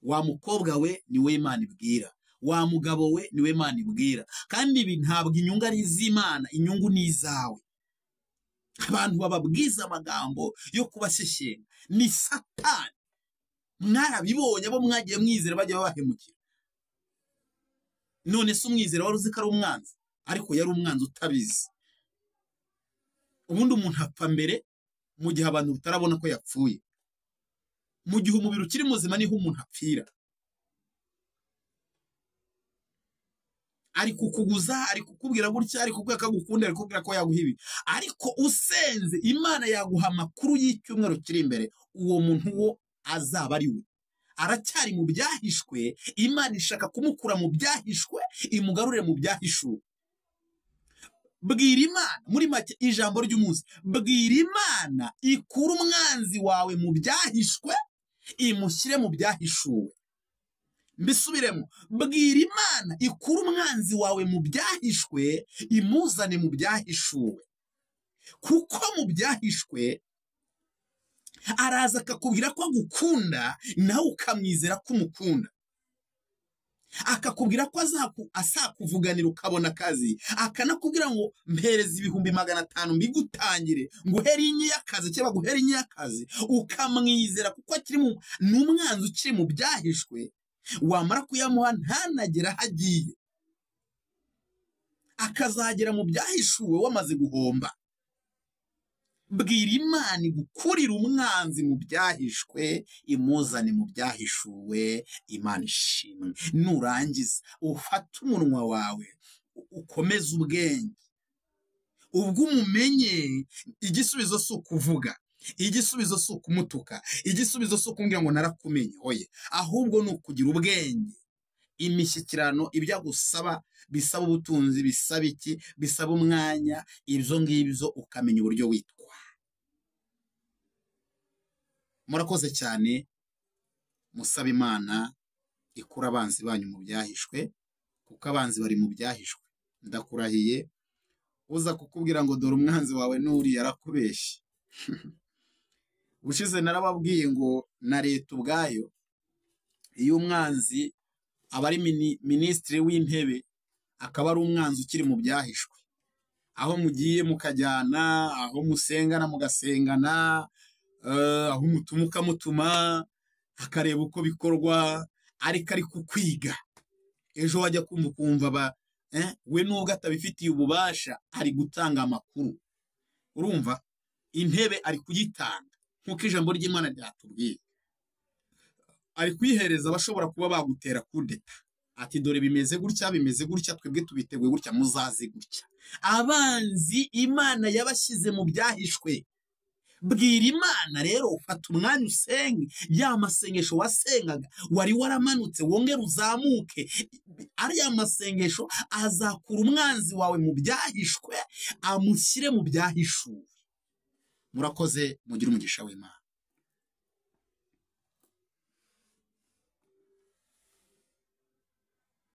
wa mukobwa we ni wowe Imana ibwira, wa mugabo we ni wowe Imana ibwira. Kandi ibi ntabwo inyungu ari iz'Imana, inyungu ni izawe. Abantu bababwiza amagambo yo kubashyeshyenga ni Satani. Mwarabibonye abo mwagiye mwizera bajya babahemukira. None se umwizera wari uzi ko ari umwanzi? Ariko yari umwanzi utabizi. Ubundi umuntu apfa mbere mu gihe abantu batarabona ko yapfuye. Mu gihe umubiri ukiri muzima niho umuntu apfira. Ari kukuguza, ari kukubwira gutya, ari kukubwira ko agukunda, ari kukubwira ko yaguha ibi. Ariko usenze Imana yaguha amakuru y'icyumweru kiri imbere, uwo muntu wo azaba ari we. Aracyari mu byahishwe, Imana ishaka kumukura mu byahishwe, imugarurire mu byahishuwe. Bwira Imana, muri make ijambo ry'umunsi, bwira Imana ikure umwanzi wawe mu byahishwe, imushyire mu byahishuwe. Mbisubiremo, bwira Imana ikure umwanzi wawe mu byahishwe, imuzane mu byahishuwe. Kuko mu byahishwe araza akakubwira ko agukunda, nawe ukamwizera ko umukunda. Akakubwira ko azakuvuganira ukabona akazi, akanakubwira ngo mpereza 500,000 mbigutangire, nguhere inyi y'akazi cyangwa guhere inyi y'akazi, ukamwizera kuko akiri ni umwanzi ukiri mu byahishwe. Wamara kuyamuha ntanagera aho agiye, akazagera mu byahishuwe wamaze guhomba. Bwira Imana igukurira umwanzi mu byahishwe, imuzane mu byahishuwe. Imana ishimwe. Nurangiza ufate umunwa wawe ukomeze ubwenge, ubwo umumenye. Igisubizo si ukuvuga, igisubizo si ukumutuka, igisubizo si ukumbwira ngo narakumenye, oye, ahubwo ni ukugira ubwenge. Imishyikirano, ibyo agusaba bisaba ubutunzi, bisaba iki, bisaba umwanya, ibyo ngibyo ukamenya uburyo witwa. Murakoze cyane. Musaba Imana ikura abanzi banyu mu byahishwe, kuko abanzi bari mu byahishwe. Ndakurahiye, uza kukubwira ngo dore umwanzi wawe nuri yarakubeshye. Ubushize narababwiye ngo na leta ubwayo, iyo umwanzi aba ari minisitiri w'intebe, akaba ari umwanzi ukiri mu byahishwe, aho mugiye mukajyana, aho musengana mugasengana, aho mutuma ukamutuma, akareba uko bikorwa, ariko ari kukwiga. Ejo wajya kumva ukumva we nubwo atabifitiye ububasha ari gutanga amakuru. Urumva intebe ari kuyitanga nkuko ijambo ry'Imana ryatubwiye, ari kuyihereza abashobora kuba bagutera kudeta, ati dore bimeze gutya, bimeze gutya, twebwe tubiteguye gutya, muzaze gutya. Abanzi Imana yabashyize mu byahishwe, Bwira Imana rero, ufata umwanya usenge ya masengesho wasengaga, wari waramanutse, wongere uzamuke. Ariya masengesho azakura umwanzi wawe mu byahishwe, amushyire mu byahishuwe. Murakoze, mugire umugisha w'Imana.